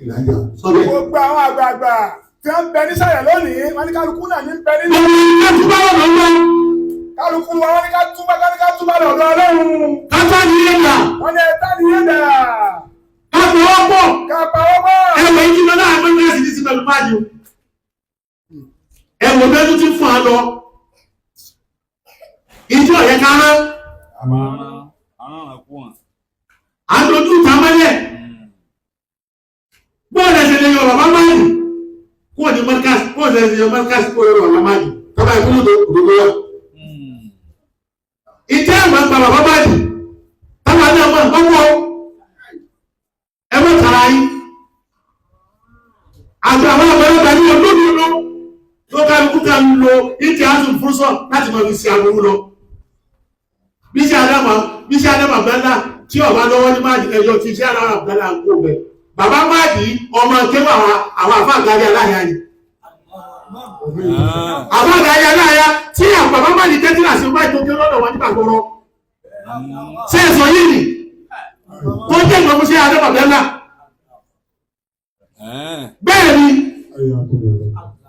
là ń jà fún sọ́bẹ̀. Gbogbo àwọn àgbààgbà tí wọ́n ń bẹ nísàlẹ̀ lónìí, wọ́n ní kálukú náà ní ń bẹ nínú. gbogbo ilé tó bá wà lọ́wọ́ Kálukú wa wọ́n ní ká túbá ká ní ká túbá lọ́dọ̀ Ọlọ́run. kátó ní ilé là Wọ́n ní ẹ̀ta ní ẹ̀dà. káfọ́ ọ̀pọ̀ Ká pawọ́ pọ̀. ẹwẹ̀ yìí lọ láàrin mẹ́rin sí ti pẹ̀lú báyìí ẹwọ̀ bẹ́ẹ̀ tó ti fún a lọ ìjọ yẹ ká rán àdójú ìta mọ́lẹ̀ bọ́ọ̀lù ẹsẹ̀ lè yọ bàbá máàlì kúrò ní mọ́ríkàsì bọ́ọ̀lù ẹsẹ̀ yọ mọ́ríkàsì kúrò ní bàbá máàlì tọ́ba ìkúrò òdòdó wa ìjẹ́ àwọn àgbà bàbá máàlì táwọn náà mọ̀ ọwọ́ ẹ mọ̀ tara yín àti àwọn àgbàlagbà ní olódodo tó kálukú ká ń lo ìtì àtún fúrúsọ láti máa fi ṣe aburú lọ. Bí ṣe Ádámù Abdallah tí ọba lọ́wọ́ ní máàdì ẹjọ́ ti ṣe Ádámù Abdallah ń kó bẹ̀. Bàbá máàdì ọmọ kéwà àwọn àfáà Gàrí Aláya ni. Àfáà Gàrí Aláya tí àwọn bàbá máàdì tẹ́tí àti ọba ìtòkè lọ́dọ̀ wọn nígbà gbọ́rọ̀. Ṣé ẹ sọ yìí ni? Tó jẹ́ ìgbà fún ṣe Ádámù Abdallah. Bẹ́ẹ̀ ni,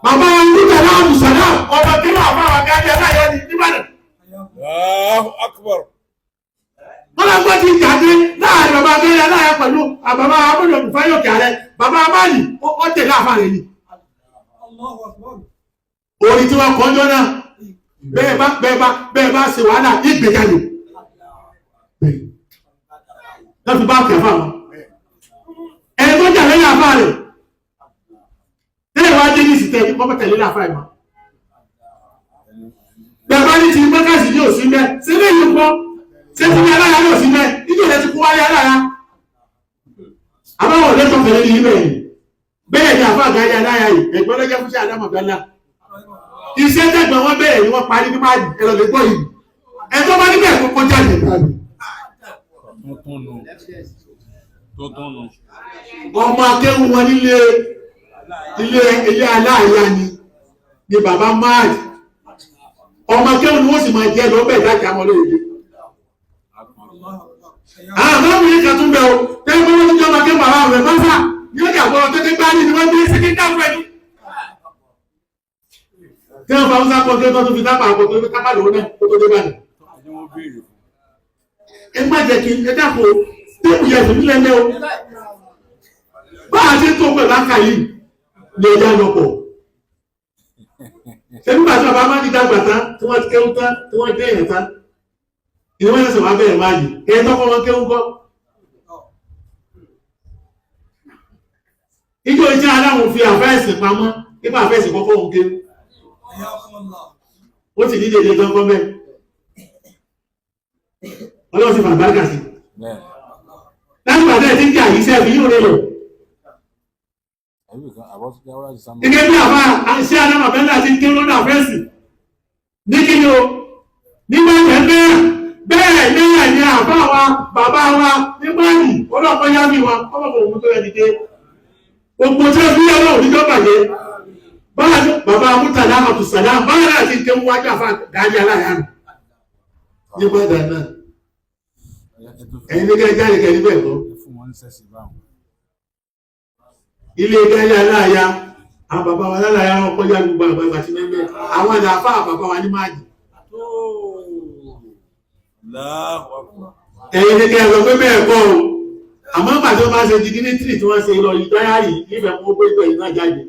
bàbá Murtala Abdulsalam ọmọ kéwà àfáà Gàrí Aláya ni nígbàdàn. Allahu akbar. Wọ́n lọ gbọ́ ti jáde láàrin bàbá abẹ́rẹ́ aláya pẹ̀lú àbàbà abúlé fáyọ̀kì ààrẹ bàbá abáàlì ó tẹ̀lé àfa rẹ̀ ni. Orin tí wọ́n kọjọ́ náà bẹ́ẹ̀ bá bẹ́ẹ̀ bá bẹ́ẹ̀ bá ṣe wàhálà ìgbéjáde. Lọ́fi bá kẹfà wọn. Ẹni tó jà lẹ́yìn àfa rẹ̀ tẹ́lẹ̀ wá dé ní ìsìtẹ́ kọ́kọ́ tẹ̀lé àfa ẹ̀ mọ́. Bẹ́ẹ̀ bá ní ti mọ́kàsí yóò sí mẹ́ sílé yìí pọ́ ṣé ti ní alára yóò sí mẹ́ níjọ́ rẹ̀ ti kó wáyé alára. Àbáwọ̀ lẹ́tọ̀ fẹ̀lẹ́ ní ibẹ̀ yìí. Bẹ́ẹ̀ ni àfa àgáyé aláya yìí ẹ̀gbọ́n lọ́jọ́ fún sí Ádámù Abdallah. Iṣẹ́ tẹ̀gbọ́n wọn bẹ̀rẹ̀ ni wọ́n parí ní máàdì ẹ̀rọ lè gbọ́ yìí. Ẹ̀tọ́ bá níbẹ̀ kó kọjá lè. Ọmọ akéwù wọn nílé ilé ilé aláya ni ni bàbá máàdì. Ọmọ akéwù ni wọ́n sì máa jẹ́ lọ́bẹ̀ ìdájà wọn lóye. Àwọn ọmọ yìí kan tún bẹ̀ o, tẹ́lẹ̀ bọ́ wọ́n ti jọba kí bàbá rẹ̀ bá fà ní ọjà àgbọ̀rọ̀ tó ti gbá ní ìwọ́n bí sí kíkà fún ẹni. Tí wọ́n fa Hausa kọ́ kí wọ́n tún fi tápà àpò tó fi tápà lòó náà kó tó dé báyìí. Ẹ má jẹ́ kí ẹ dàpọ̀ téèpù yẹn fún nílẹ̀ o. Bá a ṣe tó pẹ̀lú àkà yìí ni ẹja lọ pọ̀. Ṣé nígbà tí bàbá máa ń dàgbà tán tí wọ́n ti kéwú tán tí wọ́n dé èèyàn tán? Ìwọ́n ṣẹ̀ṣẹ̀ wá bẹ̀rẹ̀ máa yìí ẹ̀ tọ́kọ́ wọn kéwú kọ́. Ijó iṣẹ́ aláwọ̀ fi àfẹ́ẹ̀sì pamọ́ nípa àfẹ́ẹ̀sì kọ́kọ́ òun kéwú. Ó sì ní dèdè tán kọ́ bẹ́ẹ̀. Ọlọ́run sì fàgbáríkà sí. Láti pàdé ẹ̀ tí ń jà yìí sẹ́ẹ̀fì yóò rẹ̀ lọ. Ike bí àfa iṣẹ́ aláwọ̀ bẹ́ẹ̀ láti kéwú lọ́dọ̀ àfẹ́ẹ̀sì. Ní kí ni o? Nígbà tẹ́ bẹ́ẹ̀ bẹ́ẹ̀ náà ni àbá wa bàbá wa nígbà yìí ọlọ́pàá yá mi wa ọlọ́pàá òun tó yẹ dìde gbogbo tí ó fi yàrá òní tó bàjẹ́ bàbá Murtala Abdulsalam báyà láti jẹun wájú àfa Gàrí Aláya nù nígbà dáná ẹ̀yin ní kẹ́ jáde kẹ́ níbẹ̀ kọ́ ilé Gàrí Aláya àwọn bàbá wa lálàyà wọn kọjá gbogbo àgbàgbà tí mẹ́mẹ́ àwọn àlàáfà bàbá wa ní máàjì. Ẹ̀yin ní kẹ́ ẹ sọ pé bẹ́ẹ̀ kọ́ o àmọ́ nígbà tí wọ́n bá ṣe dignitary tí wọ́n ṣe lọ yìí táyà yìí nífẹ̀ẹ́ fún gbogbo ìgbà yìí náà jáde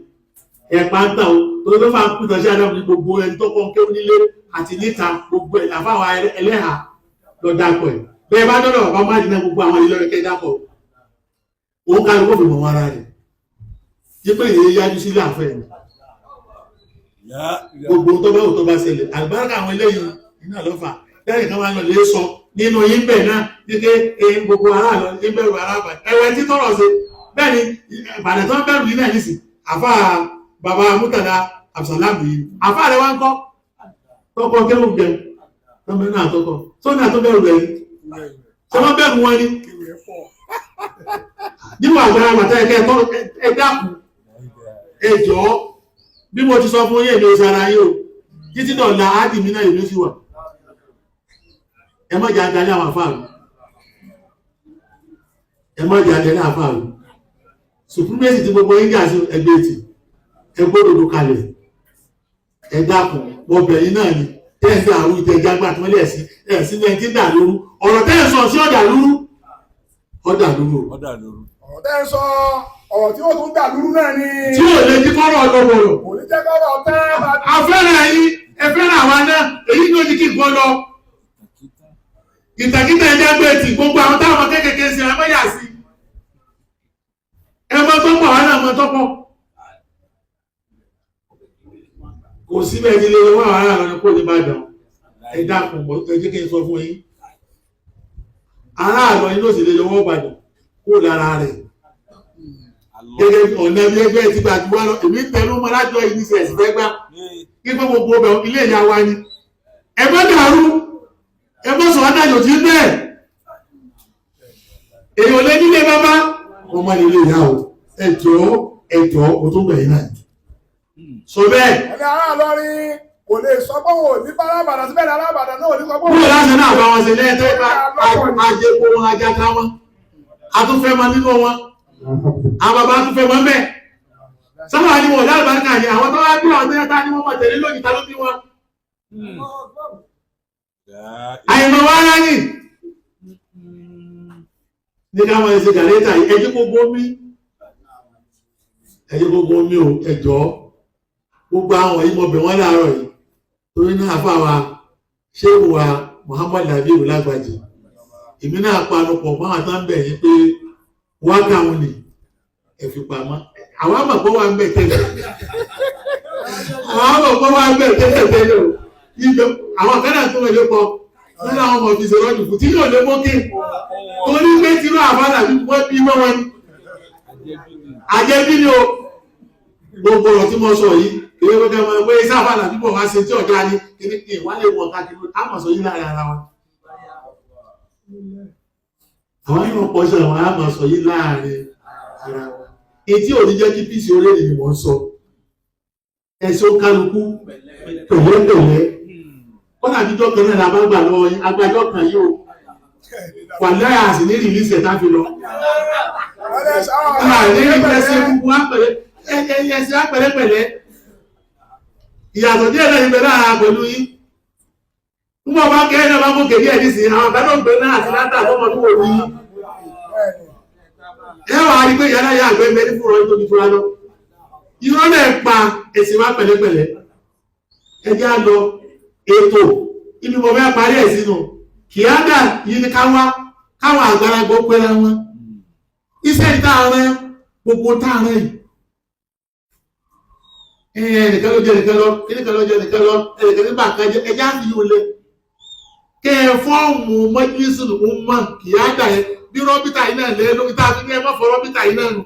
ẹ̀pá ń tàn o tó tó máa ń kú tàn sí àdámù ní gbogbo ẹni tó kọ́ kéwú nílé àti níta gbogbo ẹ̀ làfáwọn ẹlẹ́hà lọ dákọ̀ ẹ̀ bẹ́ẹ̀ bá dọ́dọ̀ bàbá má dínà gbogbo àwọn ilé ọ̀rẹ́kẹ́ dákọ̀ òun ká ló fi mọ̀ wọn ara rẹ̀ yípe ìyẹn yájú sílé àfẹ́ ẹ̀ gbogbo tó bá wò tó bá ṣẹlẹ̀ àlùbáríkà àwọn eléyìí iná ló fà lẹ́yìn kan wá lọ lè sọ nínú yín bẹ̀ náà wípé eyín gbogbo ará lọ ní bẹ̀rù ará bàdàn ẹ̀wẹ̀ tí tọrọ ṣe bẹ́ẹ̀ ni Ìbàdàn tó ń bẹ̀rù yìí náà nísì àfa bàbá Murtala Abdulsalam yìí àfa rẹ̀ wá ń kọ́ tọkọ kéwù jẹun tọmọ náà tọkọ sọ́nà tó bẹ̀rù rẹ̀ yìí ṣé wọ́n bẹ̀rù wọn ni níwọ̀n àgbàrá bàtà ẹ̀kẹ́ ẹ dákun ẹ jọ̀ọ́ bí mo ti sọ fún yín èmi ò sara yín o títí dọ̀la ádìmí náà èmi sì wà ẹ má jẹ́ adarí àwọn àfáà mi ẹ má jẹ́ adarí àwọn àfáà mi supremacy tí gbogbo yín jà sí ẹgbẹ́ ètì ẹgbẹ́ òdodo kalẹ̀ ẹ dákun mo bẹ̀ yín náà ni tẹ́ǹsì àrùn ìtẹ̀jágbá tí wọ́n lè sí ẹ̀ sí ní ẹni tí ń dà lóru ọ̀rọ̀ tẹ́ǹsì sọ sí ọ̀dà lóru ọ̀dà lóru ọ̀dà lóru. Ọ̀rọ̀ tẹ́ ń sọ ọ̀rọ̀ tí ó tún dà lúrú náà ni. tí ò lè jí kọ́rọ̀ ọ̀dọ̀bọ̀rọ̀ Kò ní jẹ́ kọ́rọ̀ tẹ́ bá afẹ́ràn yín ẹ fẹ́ràn àwa náà èyí ló ní kí nǹkan lọ ìtàkìtà ẹja gbé tì gbogbo àwọn táwọn kéékèèké ṣe ẹ mọ́yà sí ẹ mọ́ tó pọ̀ wá náà mọ́ tó pọ̀ kò síbẹ̀ nílé owó àwọn ará lọ́nà kó ní Ìbàdàn ẹ dákun ẹ jẹ́ kí n sọ fún yín ará àlọ́ yín ló sì lè yọwọ́ Ìbàdàn kó lára rẹ̀ gẹ́gẹ́ bí ọ̀nà bí ẹgbẹ́ ti gbàdúrà lọ èmi tẹnu mọ́ lájọ ìníṣẹ́ ẹ̀sìn fẹ́ gbà kí fún gbogbo ọbẹ̀ ilé ìyá wa ni ẹ má dàrú Ẹ bọ́ sọ̀rọ̀ dájò tí bẹ́ẹ̀. Èèyàn lé nílé bàbá. Wọ́n má nílé ìyá o. Ẹ jọ̀ọ́ ẹ jọ̀ọ́ o tó gbẹ̀yìn náà. Sọ bẹ́ẹ̀. Ẹni ará Ìlọrin kò lè sọ pé òun ò ní bára síbẹ̀ ní alábàdàn náà ò ní sọ pé òun. Búrò láti náà bá wọn ṣe lẹ́yìn tó bá ajépo wọn ajá ká wọn. A tún fẹ́ mọ nínú wọn. Àwọn bàbá tún fẹ́ mọ bẹ́ẹ̀. Sábà ni wọn ò lálùbáríkà ni àwọn tó wá bí àwọn tó yẹ ta ni wọ́n mọ̀ tẹ̀lé lónìí ta ló bí wọn. Àyẹ̀mọ̀ wa rá ní. Ní ká máa ṣe gàrétà yìí, ẹjí gbogbo mi. Ẹjí gbogbo mi o, ẹ jọ̀ọ́. Gbogbo àwọn yìí mo bẹ̀ wọ́n láàárọ̀ yìí. Torí náà fáwa ṣéwù wa Muhammad Labiru Lágbàjì. Èmi náà panupọ̀ mọ́ àwọn tó ń bẹ̀ yín pé wákà wọn ni ẹ fi pamọ́. Àwọn àmọ̀ pé wà ń bẹ̀ tẹ́lẹ̀. Àwọn àmọ̀ pé wà ń bẹ̀ tẹ́lẹ̀ tẹ́lẹ̀ o. Ibẹ̀ àwọn kan náà tó wọlé pọ̀ nínú àwọn ọmọ ìfisẹ̀ rọ́ọ̀dù fún tí yóò lé mókè. Torí pé tinú àbálà bí wọ́n bí mọ́ wọn ni. Àjẹbí ni o. Gbogbo ọ̀rọ̀ tí mo sọ yìí, kìí wọ́n kẹ́ mọ̀ pé sáfàlà bíbọ̀ wá ṣe tí ọ̀gá ni kìí kí wọ́n lè wọ̀ káàkiri á mọ̀ sọ yìí láàrin ara wa. Àwọn yóò pọ̀ sí àwọn á mọ̀ sọ yìí láàrin ara wa. Etí ò ní jẹ́ kí píìsì orílẹ̀ ni mò ń sọ. Ẹ̀sùn kálukú pẹ̀lẹ́pẹ̀lẹ́. Kọ́nà àtijọ́ kan náà la bá gbà lọ́wọ́ yín, agbájọ́ kan yìí o. Wà láyà àsì ní rìlíìsì ẹ̀ tá fi lọ. Àní ẹsẹ̀ gbogbo apẹ̀lẹ́ ẹsẹ̀ apẹ̀lẹ́pẹ̀lẹ́. Ìyàtọ̀ díẹ̀ náà ìbẹ̀ lára pẹ̀lú yín. Ń bọ̀ bá kẹ́ náà bá mú kèdí ẹ̀ nísìnyí, àwọn àgbà náà ń gbé náà àti látà tó mọ̀ tó wò ní. Ẹ wàá rí pé yàrá yà àgbẹ̀ mẹ́rin fúnra tó ní fúnra lọ. Irọ́ náà pa ẹ̀sìn wa pẹ̀lẹ́pẹ̀lẹ́. Ẹ jẹ́ á lọ ètò ibi mo fẹ́ parí ẹ̀ sínú. Kìádà yìí ni káwá káwọn àgbàlagbà ó pẹ́ra wọn. Iṣẹ́ tá a rán gbogbo tá a rán yìí. Ẹnìkan ló jẹ ẹnìkan lọ, ẹnìkan ló jẹ ẹnìkan lọ, ẹnìkan nígbà kan jẹ ẹjá fi yóò lé. Kẹ́ ẹ fọ́ọ̀mù mọ́jísù ló ń mọ̀ kìádà yẹn bí rọ́bìtà yìí náà lé lórí tá a fi ní ẹ má fọ rọ́bìtà yìí náà nù.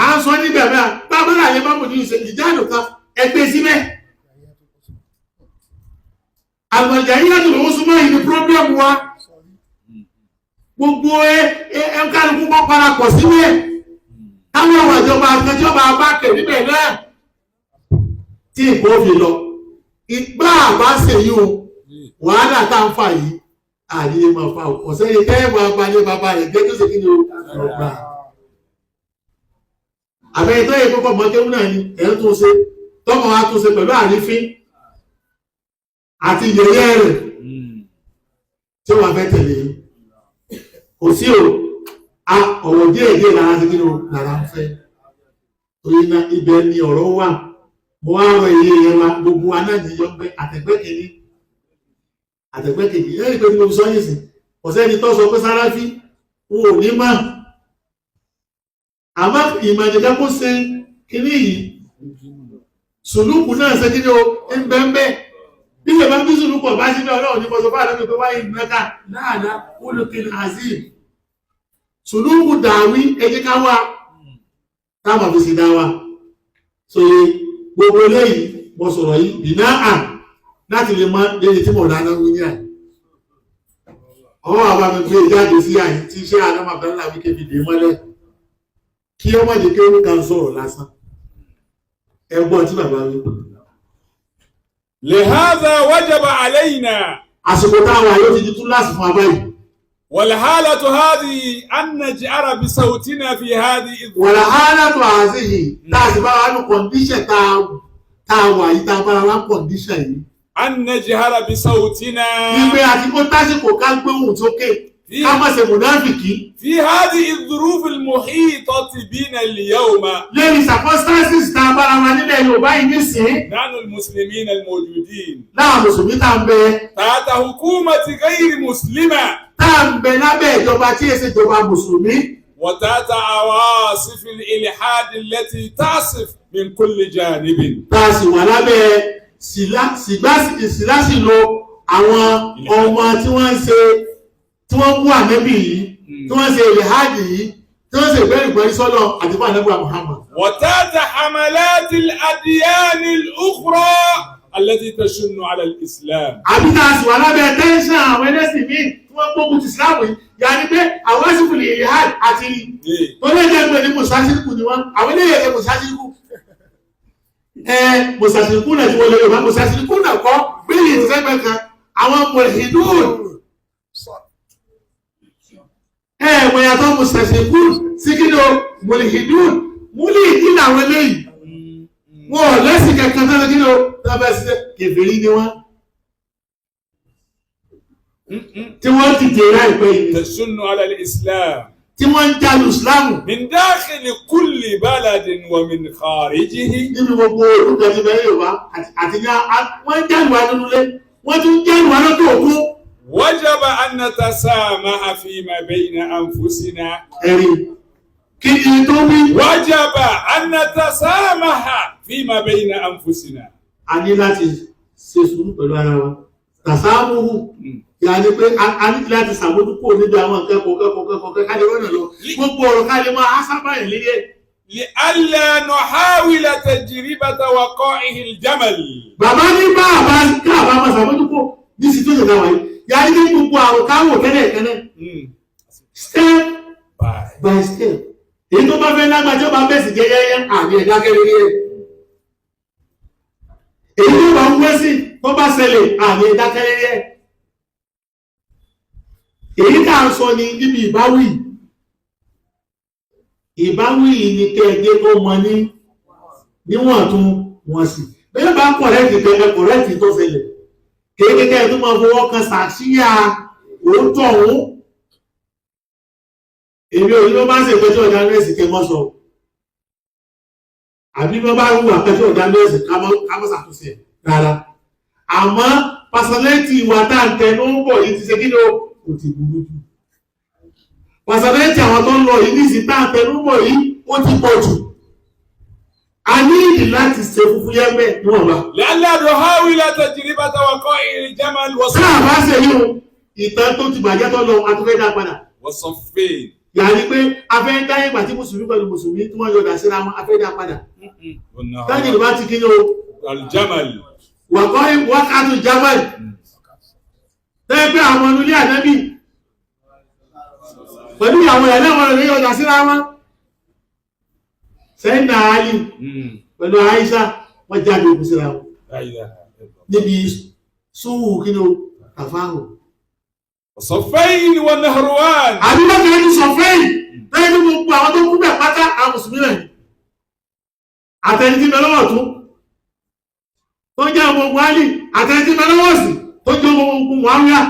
À ń sọ nígbà mẹ́ta, bábọ́lá yẹn má mọ̀ ní ìṣe ìjánu kan ẹgbẹ́ síbẹ̀. Àgbàjà yìí láti lòó súnmọ́ yìí ní pírọ́blẹ́mù wa. Gbogbo ẹ ẹ kálukú kọ́ parapọ̀ síbẹ̀. Táwọn àwọn ìjọba àtẹjọba bá kẹ̀ níbẹ̀ náà. Tí nǹkan ó fi lọ. Ìgbà àbá ṣe yìí o, wàhálà tá à ń fà yìí, àyè máa fa o. Ọ̀sẹ̀ yìí kẹ́ ẹ̀ máa balẹ̀ bàbá rẹ̀ jẹ́ tó ṣe kí ni o lọ gbà. Àbẹ̀yẹ tó yẹ kókó mọ́ kéwú náà ni ẹ̀ ń tún ṣe. Tọ́mọ wa tún ṣe pẹ̀lú àrífín àti yẹ̀yẹ́ rẹ̀ tí wọ́n fẹ́ tẹ̀lé yìí. Kò sí o, a ọ̀rọ̀ díẹ̀ díẹ̀ lára sí kí ni o lára ń fẹ́. Torí náà ibẹ̀ ni ọ̀rọ̀ wà. Mo wá rọ iye yẹn wa gbogbo wa náà ní yọ pé àtẹ̀gbẹ́ kìíní. Àtẹ̀gbẹ́ kejì lẹ́yìn pé mo sọ yìí sí. Kò sẹ́ni tó sọ pé Sáráfí wọn ò ní mọ̀. Àmọ́ ìmọ̀ ìjẹ̀jẹ̀ kó ṣe kíní yìí. Sùlùkù náà ṣe kíní o ń bẹ́ẹ̀ bẹ́ẹ̀. Bí ìjọba bí sùlùkù ọ̀bá síbẹ̀ ọlọ́run ní mo sọ fún àlọ́ pé wáyé mẹ́ta láàdá olùkìn azeem. Sùlùkù dàwí ẹjẹ́ ká wá táwọn fi sì dá wa. So gbogbo eléyìí mo sọ̀rọ̀ yìí bìnà à láti lè mọ léyìí tí mo dáná wí ní àyè. Ọwọ́ àbá mi gbé jáde sí àyè tí iṣẹ́ àdámà bẹ́ẹ̀ láfi kébi dè mọ́lẹ̀. Kí ọmọ jẹ́ kí ó kàn sọ̀rọ̀ lásán. Ẹ gbọ́ tí bàbá mi. لهذا وجب علينا Àsìkò táwa yóò ti di túláàsì fún wa báyìí. والحالة هذه أن نجأر بصوتنا في هذه Wàlà hálàtò àzí yìí tá a sì bá wa nù kọ̀ǹdíṣẹ̀ tá a wà yìí tá a bára wa kọ̀ǹdíṣẹ̀ yìí. أن نجهر بصوتنا Wípé àti kó tásìkò ká gbóhùn sókè ká má ṣe mùnáfìkì. في هذه الظروف المحيطة بنا اليوم Lẹ́yìn circumstances tá a bára wa nílẹ̀ Yorùbá yìí nísìnyí. نحن المسلمين الموجودين Láwọn Mùsùlùmí tá ń bẹ تحت حكومة غير مسلمة tá ń bẹ lábẹ́ ìjọba tí èsì ìjọba Mùsùlùmí. وتحت عواصف الإلحاد التي تعصف من كل جانب Tá a sì wà lábẹ́ sílásìlò àwọn ọmọ tí wọ́n ń ṣe tí wọ́n mú ànẹ́bì yìí tí wọ́n ṣe ìlẹ̀háàdì yìí tí wọ́n ṣe ìgbẹ́rìgbẹ́rí sọ́lọ̀ àti fún ànẹ́bì Muhammad. وتحت حملات الأديان الأخرى التي تشن على الإسلام. Àbí tá a sì wà lábẹ́ tẹ́ńṣàn àwọn ẹlẹ́sìn míì tí wọ́n gbógun ti Ìsìláàmù yìí, yàní pé àwọn ẹ̀sìn lè yá àti إيه. tó lè jẹ́ pé ní mùsàṣírìkù ni wọ́n, àwọn eléyìí ẹ̀yẹ mùsàṣírìkù. Ẹ mùsàṣírìkù náà ti wọlé Yorùbá, mùsàṣírìkù náà kọ́ bílí ìsẹ́gbẹ̀ kan, àwọn mùlhìdùn. Ẹ mọ̀ yàtọ̀ mùsàṣírìkù sí kí ni o, mùlhìdùn, múlìdí làwọn eléyìí. Wọn ò lẹ́sìn kankan tó lè kí ni o, tó bá ṣiṣẹ́ kèfèrí ni wọ́n. Tí wọ́n ti dè láìpẹ́ yìí, تشن على الإسلام tí wọ́n ń jalu Ìsìláàmù من داخل كل بلد ومن خارجه. nínú gbogbo orúkọ ti bẹ̀rẹ̀ Yorùbá àti ní wọ́n ń jalu wa nínú ilé, wọ́n tún ń jalu wa lókè òkun. وجب أن نتسامح فيما بين أنفسنا. Ẹ̀rí kí ni tó wí? وجب أن نتسامح فيما بين أنفسنا. A ní láti ṣe sùúrù pẹ̀lú ara wa. Tàsámùhù yà ni pé a ní láti ṣàmójúkò níbi àwọn nǹkan kọ̀ọ̀kan kọ̀ọ̀kan kọ̀ọ̀kan ká lè rọ́nà lọ. Gbogbo ọ̀rọ̀ ká lè máa sábà yìí lérí ẹ̀. لئلا نحاول تجربة وقائه الجمل. Bàbá ní bá àbá káàbá máa ṣàmójúkò ní situation táwa yìí. Yà ni pé gbogbo àrùn káwò tẹ́lẹ̀ tẹ́lẹ̀. Step Bye. by step. Èyí tó bá fẹ́ lágbàjọ́ bá bẹ̀sì jẹ́ yẹ́yẹ́ àmì ẹ̀dá kẹrin ẹ̀. Èyí tó bá ń wẹ́ sí tó bá ṣẹlẹ̀ àmì ẹ̀dá kẹrin ẹ̀. Èyí tá à ń sọ ni níbi ìbáwí. Ìbáwí yìí ni kẹ́ ẹ jẹ́ kó mọ ní níwọ̀n tún wọ̀n sí. Bẹ́ẹ̀ bá kọ̀rẹ́tì kẹ́kẹ́ kọ̀rẹ́tì tó ṣẹlẹ̀. Kéékèèké tó máa fọwọ́ kan ṣàṣìyà òótọ́ òun. Èmi ò ní wọ́n bá ń ṣe ìpẹ́jọ́ ọ̀dà nẹ́ẹ̀sì kẹ́ mọ́ sọ. Àbí wọ́n bá hùwà pẹ́jọ́ ọ̀dà nẹ́ẹ̀sì ká mọ́ ṣàtúnṣe ẹ̀ rárá. Àmọ́ pàṣẹlẹ́tì ìwà tá à ń tẹnu ń bọ̀ yìí ti ṣe kí ni o kò ti burú jù. Pàṣẹlẹ́tì àwọn tó ń lọ yìí ní ìsìn tá à ń tẹnu ń bọ̀ yìí ó ti pọ̀ jù. A ní ìdí láti ṣe fúfú yẹ́mẹ̀ níwọ̀nba. لئلا نحاول تجربة وقائه الجمل Sáà bá ṣe yìí o, ìtàn tó ti bàjẹ́ tó lọ, a tún fẹ́ dá padà. والصفين. Yàní pé a fẹ́ dá ìgbà tí mùsùlùmí pẹ̀lú mùsùlùmí tí wọ́n yọ̀dà síra wọn, a fẹ́ dá padà. Táyì والنهار ìlú bá ti kí ni o, الجمل. wàkọ́ wákàtú jamal. Tẹ́ pé àwọn ọ̀nà ilé ànábì pẹ̀lú àwọn ẹ̀lẹ́wọ̀n rẹ̀ yọ̀dà síra wọn. Sẹ́yìnà Ali pẹ̀lú Aisha wọ́n jáde ogun síra wọn لا إله إلا الله. níbi sùúrù kí ni o, tàfáhùn. والصفين والنهروان. Àbí bákan ẹni sọ fẹ́yìn lẹ́yìn ní gbogbo àwọn tó kú bẹ̀ pátá àwọn mùsùlùmí rẹ̀ ni. Àtẹni tí ń bẹ lọ́wọ́ ọ̀tún tó jẹ́ ọmọ ogun Álì, àtẹni tí ń bẹ lọ́wọ́ òsì tó jẹ́ ọmọ ogun Muawiya,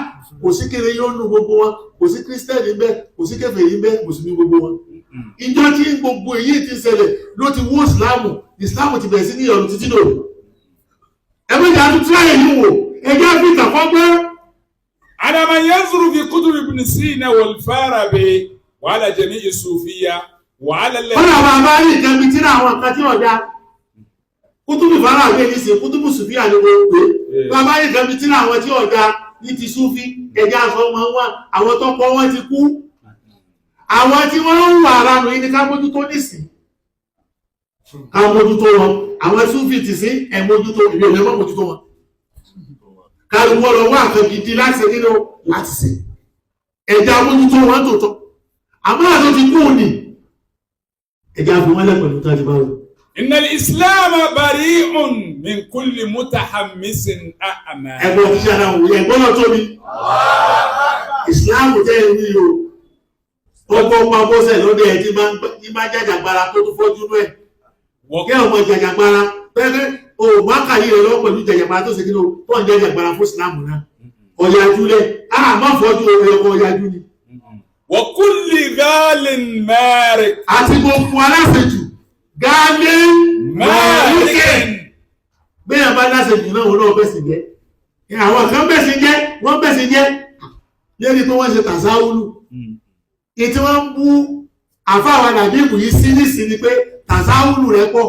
kò sí kéré yóò nù gbogbo wọn, kò sí kírísítẹ́nì ńbẹ, kò sí kèfèrí ńbẹ, mùsùlùmí gbogbo wọn. Ìjọ tí gbogbo èyí ti ṣẹlẹ̀ ló ti wó ìsìláàmù, ìsìláàmù ti bẹ̀rẹ̀ sí ní ìyọnu títí lòdì. Ẹ méjì àtúntò àyè yìí wò, ẹjẹ́ àfihàn fọ́gbẹ́. على من ينظر في كتب ابن سينا والفارابي وعلى جميع الصوفية وعلى Wọ́n الذين náà máa bá rí nǹkan bíi tíra àwọn nǹkan tí ọ̀dá. Kútùbù Fáráwé ní ṣe kútùbù Sùfíà ni wọ́n pè é. Bá bá rí nǹkan bíi tíra àwọn tí ọ̀dá ní ti Súfí, ẹ̀já aṣọ wọn wà, àwọn tó kọ́ wọn ti kú. Àwọn tí wọ́n ń wà ara nù yìí ni ká mójútó nísìn. Ká mójútó wọn. Àwọn Súfí ti sí ẹ̀ mójútó, ìwé ìwé mọ́ mójútó wọn. Kálukú ọ̀rọ̀ wà nǹkan gidi láti ṣe nínú láti ṣe. Ẹ̀já mójútó wọn tòótọ́. Àmọ́ àti ti kú ni ẹjá fi wọ́n lẹ̀ pẹ̀lú tó ti bá wọn. إن الإسلام بريء من كل متحمس أعمى. Ẹgbọ́n ti ṣe ara òun ẹgbọ́n náà tóbi. Ìsìláàmù jẹ́ ìlú yìí o. Ọgbọ́n pa bọ́sẹ̀ lóde ẹ̀ tí máa ń jàjàgbara tó tún fọ́jú nú ẹ̀. Kí ọmọ jàjàgbara pẹ́pẹ́ o má kàyé rẹ̀ lọ pẹ̀lú jàjàgbara tó ṣe kí ló tó ń jàjàgbara fún ìsìláàmù náà. Ọ̀yàjú lẹ̀ á má fọ́jú orí ọkọ̀ ọ̀yàjú ni. وكل غال مارق. Àti gbogbo aláṣejù gáálé màálùkẹ́. Bẹ́ẹ̀ bá láṣejù náà wọn náà bẹ̀sì jẹ́. Àwọn kan bẹ̀sì jẹ́, wọ́n bẹ̀sì jẹ́. Lérí pé wọ́n ṣe tàṣáwùlù. Ìtí wọ́n ń bú àfáà wa dàbí ìbù yìí sí nísìn ni pé tàṣáwùlù rẹ̀ pọ̀.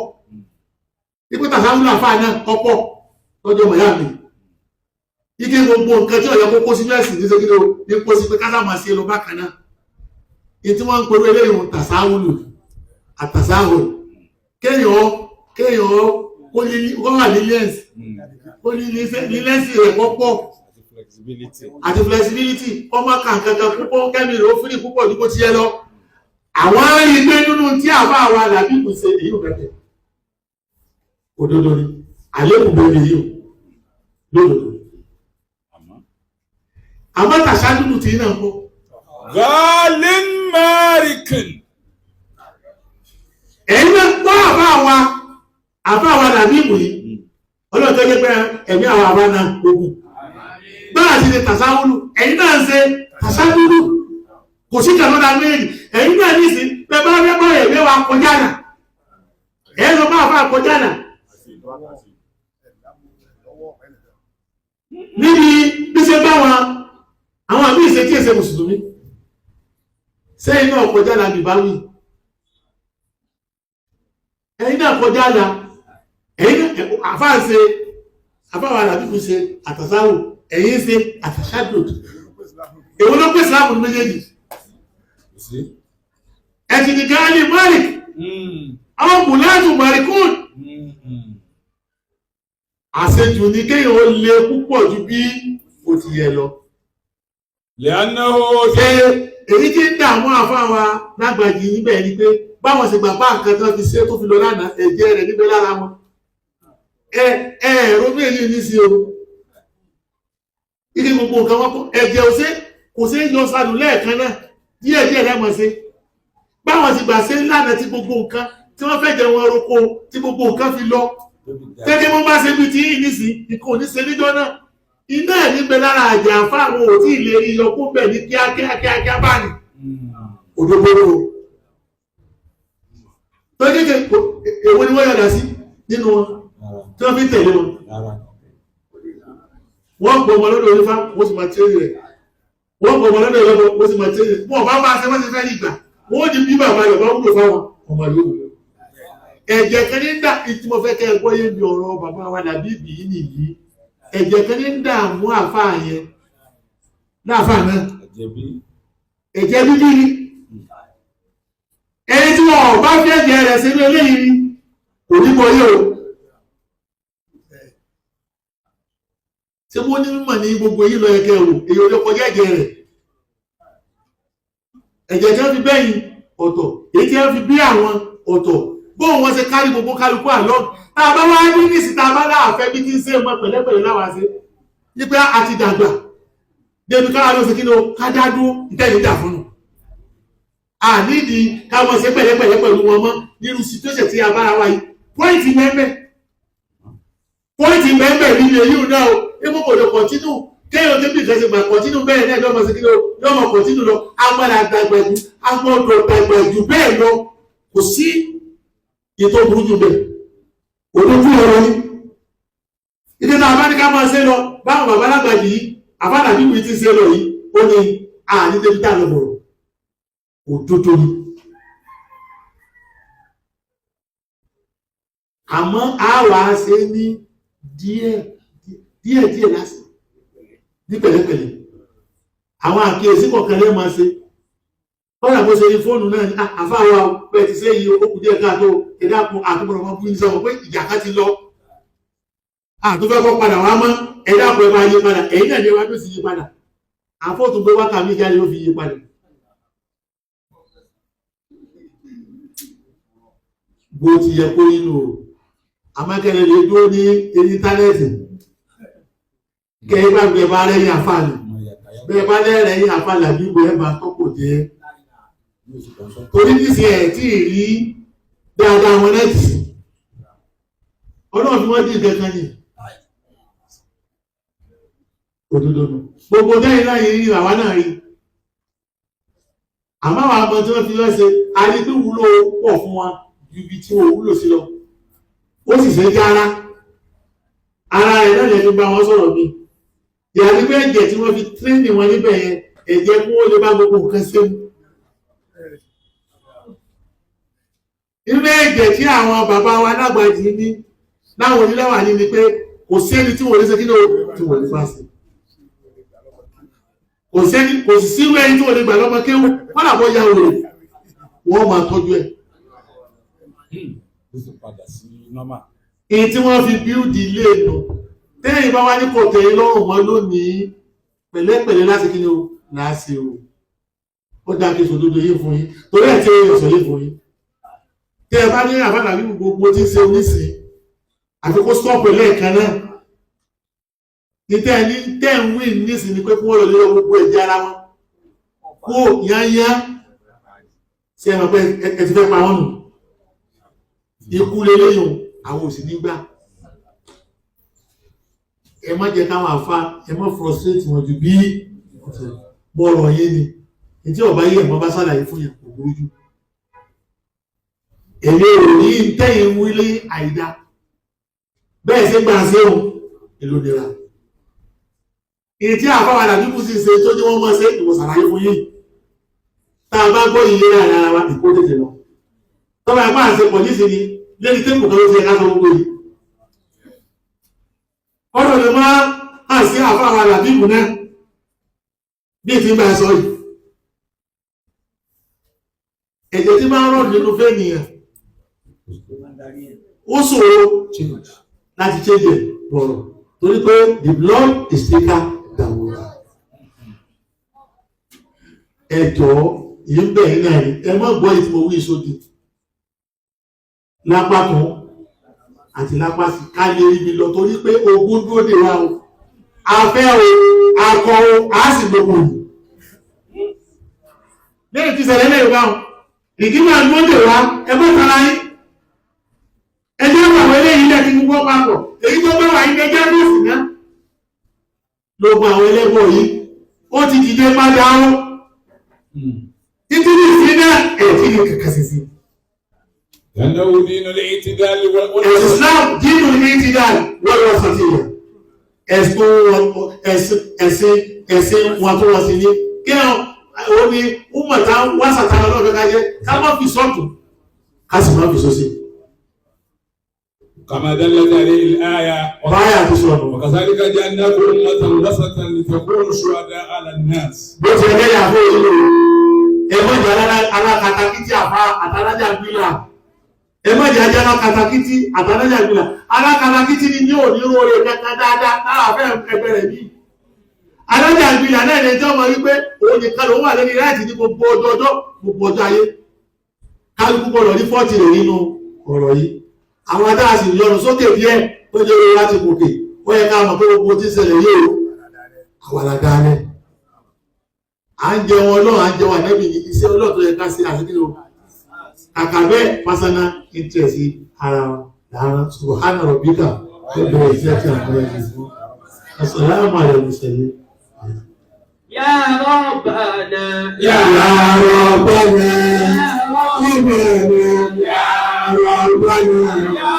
Ipé tàṣáwùlù àfáà náà ọ̀pọ̀ lọ́jọ́ mọ̀yá mi. Ike gbogbo nǹkan tí ọ̀yọ́ kókó sínú ẹ̀sìn ní ṣe ní kó sí pé ká sáà máa ṣe lọ bákan náà. Ìtí wọ́n ń porú eléyìí wọn tàṣáwùlù àtàṣáwùlù. Kéèyàn kéèyàn kó wà ní lẹ́ǹsì. Ó ní lẹ́sìn rẹ̀ pọ́pọ́ àti flexibility ọmọ kàǹkankan púpọ̀ kẹ́mi rẹ̀ ó fírí púpọ̀ ní kó ti yẹ lọ. Àwọn rí pé nínú tí àbá wa làbí kò ṣe èyí ò bẹ̀rẹ̀. Òdodo ni àlékún bẹ̀rẹ̀ yìí o lódodo. Àmọ́ tàṣà dúdú tí náà kọ́. Ghalin Marikin. Ẹ̀yin náà gbọ́ àbá wa làbí ìbò yìí. Ọlọ́run tó jẹ́ pé ẹ̀mí àwọn àbá náà ogun. Báà sì ni tàṣáwúlù, ẹ̀yin náà ń ṣe tàṣáwúlù. Kò sí kàlọ́dà méjì. Ẹ̀yin náà ní ìsìn bẹ́ẹ̀ bá fẹ́ bọ́ ẹ̀mí wa kọjá nà. Ẹ̀yin ló máa fà kọjá nà. Níbi bí ṣe bá wọn, àwọn àmì ìṣe tí èsè Mùsùlùmí. Sẹ́yìn náà kọjá nà bìbá wí. Ẹ̀yin náà kọjá nà. Ẹ̀yin àfáà ṣe, àfáà wà làbíkú ṣe àtàsáwò, ẹ̀yin ṣe àtàṣádò. Èwo ló pèsè ààbò méjèèjì? Ẹ ti di Gáálì Malik, àwọn Bùlátù Malikun. Àṣejù ni kéèyàn ó le púpọ̀ ju bí ó ti yẹ lọ. Lẹ́nà ó Ṣé èyí tí ń dààmú àfáà wa lágbàjì níbẹ̀ ni pé báwọn ṣe gbà bá nǹkan tó fi ṣe tó fi lọ lánàá ẹ̀jẹ̀ rẹ̀ níbẹ̀ lára wọn. Ẹ ẹ̀rọ méjì ní sí o. Ike gbogbo nǹkan wọn kó ẹ̀jẹ̀ ò ṣe kò ṣe yọ sànù lẹ́ẹ̀kan náà díẹ̀ díẹ̀ lẹ́mọ̀ ṣe. Báwọn ti gbà ṣe lánàá tí gbogbo nǹkan tí wọ́n fẹ́ jẹ wọn roko tí gbogbo nǹkan fi lọ. Gẹ́gẹ́ bó bá ṣe bí ti yìí nísìn, ikú ò ní ṣe níjọ́ náà. Iná ẹ̀ níbẹ̀ lára àjà fáwọn ò tí ì lè rí yọkú bẹ̀ ní kíákíá kíákíá báyìí. Òdòdó o. Tó kéèké èwo ni wọ́n yọ̀dà sí nínú wọn tí wọ́n fi ń tẹ̀lé wọn. Wọ́n gbọ́ ọmọ lọ́dọ̀ onífá, wọ́n sì máa tẹ́lẹ̀ rẹ̀. Wọ́n gbọ́ ọmọ lọ́dọ̀ ìlọ́bọ̀, wọ́n sì máa tẹ́lẹ̀ rẹ̀. Wọ́n bá máa ṣe wọ́n ti fẹ́ nígbà. Wọ́n ní bí bàbá rẹ̀ bá wúlò fáwọn ọmọ yòókù. Ẹ̀jẹ̀ kan ní ń dà tí mo fẹ́ kẹ́ ẹ gbọ́ yé mi ọ̀rọ̀ bàbá wa dàbí ìbí yìí nìyí. Ẹ̀jẹ̀ kan ní ń dààmú àfáà yẹn. Láàfáà náà. Ẹ̀jẹ̀ bíbí ni. Ẹni tí wọn ò bá fẹ́ jẹ rẹ̀ sínú eléyìí ni kò ní bọ́ yé o. Ṣé mo ní mímọ̀ ní gbogbo èyí lọ ẹ̀kẹ́ o, èyí ò lè kọjá ẹ̀jẹ̀ rẹ̀. Ẹ̀jẹ̀ tí wọ́n fi bẹ́yìn ọ̀tọ̀, èyí tí wọ́n fi bí àwọn ọ̀tọ̀. Bóun wọ́n ṣe kárí gbogbo kálukú àlọ́. Tá a bá wá ní nísì tá a bá láàfẹ́ bí tí ń ṣe mọ pẹ̀lẹ́pẹ̀lẹ́ láwa ṣe. Nípa a ti dàgbà. Débi káwa ló ṣe kí ni o, ká dá dúró, ìtẹ́yìn dà fún un. A nídìí ká mọ̀ ṣe pẹ̀lẹ́pẹ̀lẹ́ pẹ̀lú wọn mọ́ nínú situation tí a bára wa yìí. Pọ́ìntì mẹ́mẹ́. Pọ́ìntì mẹ́mẹ́ níbi èyí ò náà o. Epo kò lè kọ̀tínú. Kéèyàn tó bí ìfẹsẹ̀ gbà kọ̀tínú bẹ́ẹ̀ náà lọ́mọ sí kí ni o, lọ́mọ kọ̀tínú lọ. Agbára dàgbà jù, agbọ́dọ̀ dàgbà jù bẹ́ẹ̀ lọ. Kò sí ètò burú jù bẹ́ẹ̀. Òdojú ọ̀rọ̀ ni. Ìdí náà bá ní ká máa ṣe lọ, báwọn bàbá lágbàjì yìí, àbádà bíbí ti ṣe lọ yìí, ó ní àní débi tá a lọ bọ̀rọ̀. Òdodo ni. Àmọ́ a wà á ṣe ní díẹ̀ díẹ̀ díẹ̀ lásìkò ní pẹ̀lẹ́pẹ̀lẹ́. Àwọn àkíyèsí kọ̀ọ̀kan lè máa ṣe. Bọ́lá bó ṣe ní fóònù náà ní àfáà wa bẹ́ẹ̀ ti ṣe yìí ó kù díẹ̀ káàtó ẹ̀dá kun àtúbọ̀rọ̀ ọmọ búyìn sọ̀rọ̀ pé ìjà kan ti lọ. Àtúfẹ́ kọ́ padà wá mọ́ ẹ̀dá kun ẹ máa yí padà ẹ̀yin náà ní ẹ wá tó sì yí padà. Àfọ́tún gbé wákà mí jáde ló fi yí padà. Bó ti yẹ kó nínú o, àmọ́kẹ́lẹ́ lè dúró ní íńtánẹ́ẹ̀tì. Kẹ́ ẹ bá gbẹ bá rẹ́yìn àfáàní. Bẹ́ẹ̀ bá lẹ́rẹ̀ẹ́yìn àfáàní àbí ìgbẹ́ ẹ̀ bá tọ́kò jẹ́. Torí nísìn ẹ̀ tí ì rí dáadáa wọn náà tì. Ọlọ́run fi wọ́n dín kankan ni. Òdodo nù. Gbogbo dẹ́yìn náà yìí rí àwa náà rí. Àmọ́ àwọn ọmọ tí wọ́n fi wọ́n ṣe, a rí pé wúlò pọ̀ fún wa ju ibi tí wọ́n wúlò sí lọ. Ó sì ṣe jára. Ara rẹ̀ náà lè fi bá wọn sọ̀rọ̀ mi. Ìyàtí pé ẹ̀jẹ̀ tí wọ́n fi tírénì wọn níbẹ̀ yẹn, ẹ̀jẹ̀ kún ó lè bá gbogbo nǹkan ṣe mu. Inú ẹ̀jẹ̀ tí àwọn bàbá wa lágbàjì ní láwọn onílẹ̀wà ní ni pé kò sẹ́ni tí wọ́n lè ṣe kí ló tí wọ́n lè bá ṣe. Kò sẹ́ni kò sì sírú ẹni tí wọ́n lè gbà lọ́mọ kéwú wọ́n làbọ̀ ya òrò wọ́n máa tọ́jú ẹ̀. Èyí tí wọ́n fi bíúdì ilé nù Tẹ́yìn bá wá ní kò tẹ̀yìn lọ́rùn mọ́ lónìí, pẹ̀lẹ́pẹ̀lẹ́ láti kí ni o láti o. Ó dá kí sòdodo yìí fún yín, torí ẹ̀ tí ó yẹ sọ yìí fún yín. Tẹ́ ẹ bá ní àfàlà bí gbogbo tí ń ṣe oníṣìí, àfi kó stọ́ọ̀pù lẹ́ẹ̀kan náà. Ní tẹ́ ẹ ní tẹ́ ń wí nísìnyí ni pé kí wọ́n lọ lé gbogbo ẹ̀jẹ̀ ara wọn. Kó yányá ṣe é mọ̀ pé ẹ ti fẹ́ pa wọ́n nù. Ikú leléyìn àwọn òsì nígbà. Ẹ má jẹ́ káwọn àfa, ẹ má frustrate wọn ju bí bọ́ọ̀rọ̀ yé ni. Ètí ọ̀bá yìí ẹ̀mọ́ bá ṣàlàyé fún yẹn kò burú jù. Èmi ò ní tẹ́yìn wílé àìdá. Bẹ́ẹ̀ ṣe gbà ṣe òun, èlò nira. Ètí àfáwà làbíkú sì ṣe tó ní wọ́n mọ́ ṣe ìwọ̀n ṣàlàyé fún yìí. Tá a bá gbọ́ iye láàrin ara wa, ìkó tètè lọ. Tọ́ba ẹ̀pá àṣepọ̀ nísìnyí, lẹ́ni tẹ́kù kan ló ti ẹ̀ká sọ gbogbo yìí. Ọ̀rọ̀ lè máa hàn sí àfáwà làbíkú náà bí ìtì ń bá ẹ sọ yìí. Ẹ̀jẹ̀ tí máa ń rọ̀ nínú fẹ́ẹ̀nìyàn ó ṣòro láti change ẹ̀ bọ̀rọ̀ torí pé the blood is thicker than water. Ẹ jọ̀ọ́ yìí ń bẹ̀ yín náà ni ẹ má gbọ́ ìtì mo wí sódì lápá kan àti lápá sí ká lè rí mi lọ torí pé ogun dúró dè wá o, afẹ́ o, akọ o, a sì gbogbo yìí lẹ́yìn tí ṣẹlẹ̀ lẹ́yìn báwọn ìdíwọ̀n dúró dè wá. Ẹ má tara yín, ẹ jẹ́ àwọn eléyìí lẹ́kí gbogbo papọ̀ èyí tó bá wà yín ẹjẹ́ lóòsì náà lóògùn àwọn ẹlẹ́gbọ̀n yìí ó ti dìde padà ó títí ní ìsìn náà ẹ̀ tí ní kàkà sí sí. لأنه دين الاعتدال Ẹ̀sìn Islam dínú ní ti dá wọ́n lọ sọ sí rẹ̀. Ẹ̀sìn ẹ̀sìn ẹ̀sìn wọn tó wọ́n sí ní. Kí ẹ̀ ó ní Umata wásàtà ọlọ́ọ̀fẹ́ ká jẹ́ ká má fi sọ́tù ká sì má fi sósì. كما دلت عليه الآية. Báyà ti sọ̀rọ̀. وكذلك جعلناكم أمة وسطا لتكونوا شهداء على الناس. Bó ti ẹgbẹ́ yà fún ìlú ẹ má jẹ́ alákatakítí àfa àtàlájà gbìlà, ẹ má jẹ́ alákatakítí àtàlájà gbìlà. Alákatakítí ni ní òní oore kankan dáadáa lára fẹ́ ẹgbẹ́ rẹ̀ bí alájà gbìlà náà ní ẹjọ́ mọ̀ wípé òun nìkan lòun wà lórí láti ní gbogbo ọjọ́ gbogbo ọjọ́ ayé. Kálukú gbọdọ̀ ní fọ́ọ̀tì rẹ̀ nínú ọ̀rọ̀ yìí. Àwọn adáàsì yọrùn sókè díẹ̀ tó jẹ́ orí láti gòkè, ó yẹ ká mọ̀ pé gbogbo tí ń ṣẹlẹ̀ yìí o, àwàlà dáalẹ̀ à ń jẹun ọlọ́run, à ń jẹun ànẹ́bì ní iṣẹ́ ọlọ́run tó yẹ ká ṣe àti kíni o. Kàkà bẹ́ẹ̀, personal interest ara wọn lára. Subhana rabbika rabbil izzati amma yasifun, assalamu ala mursalin. يا ربنا Ya Rabbana, Ya Rabbana, Ya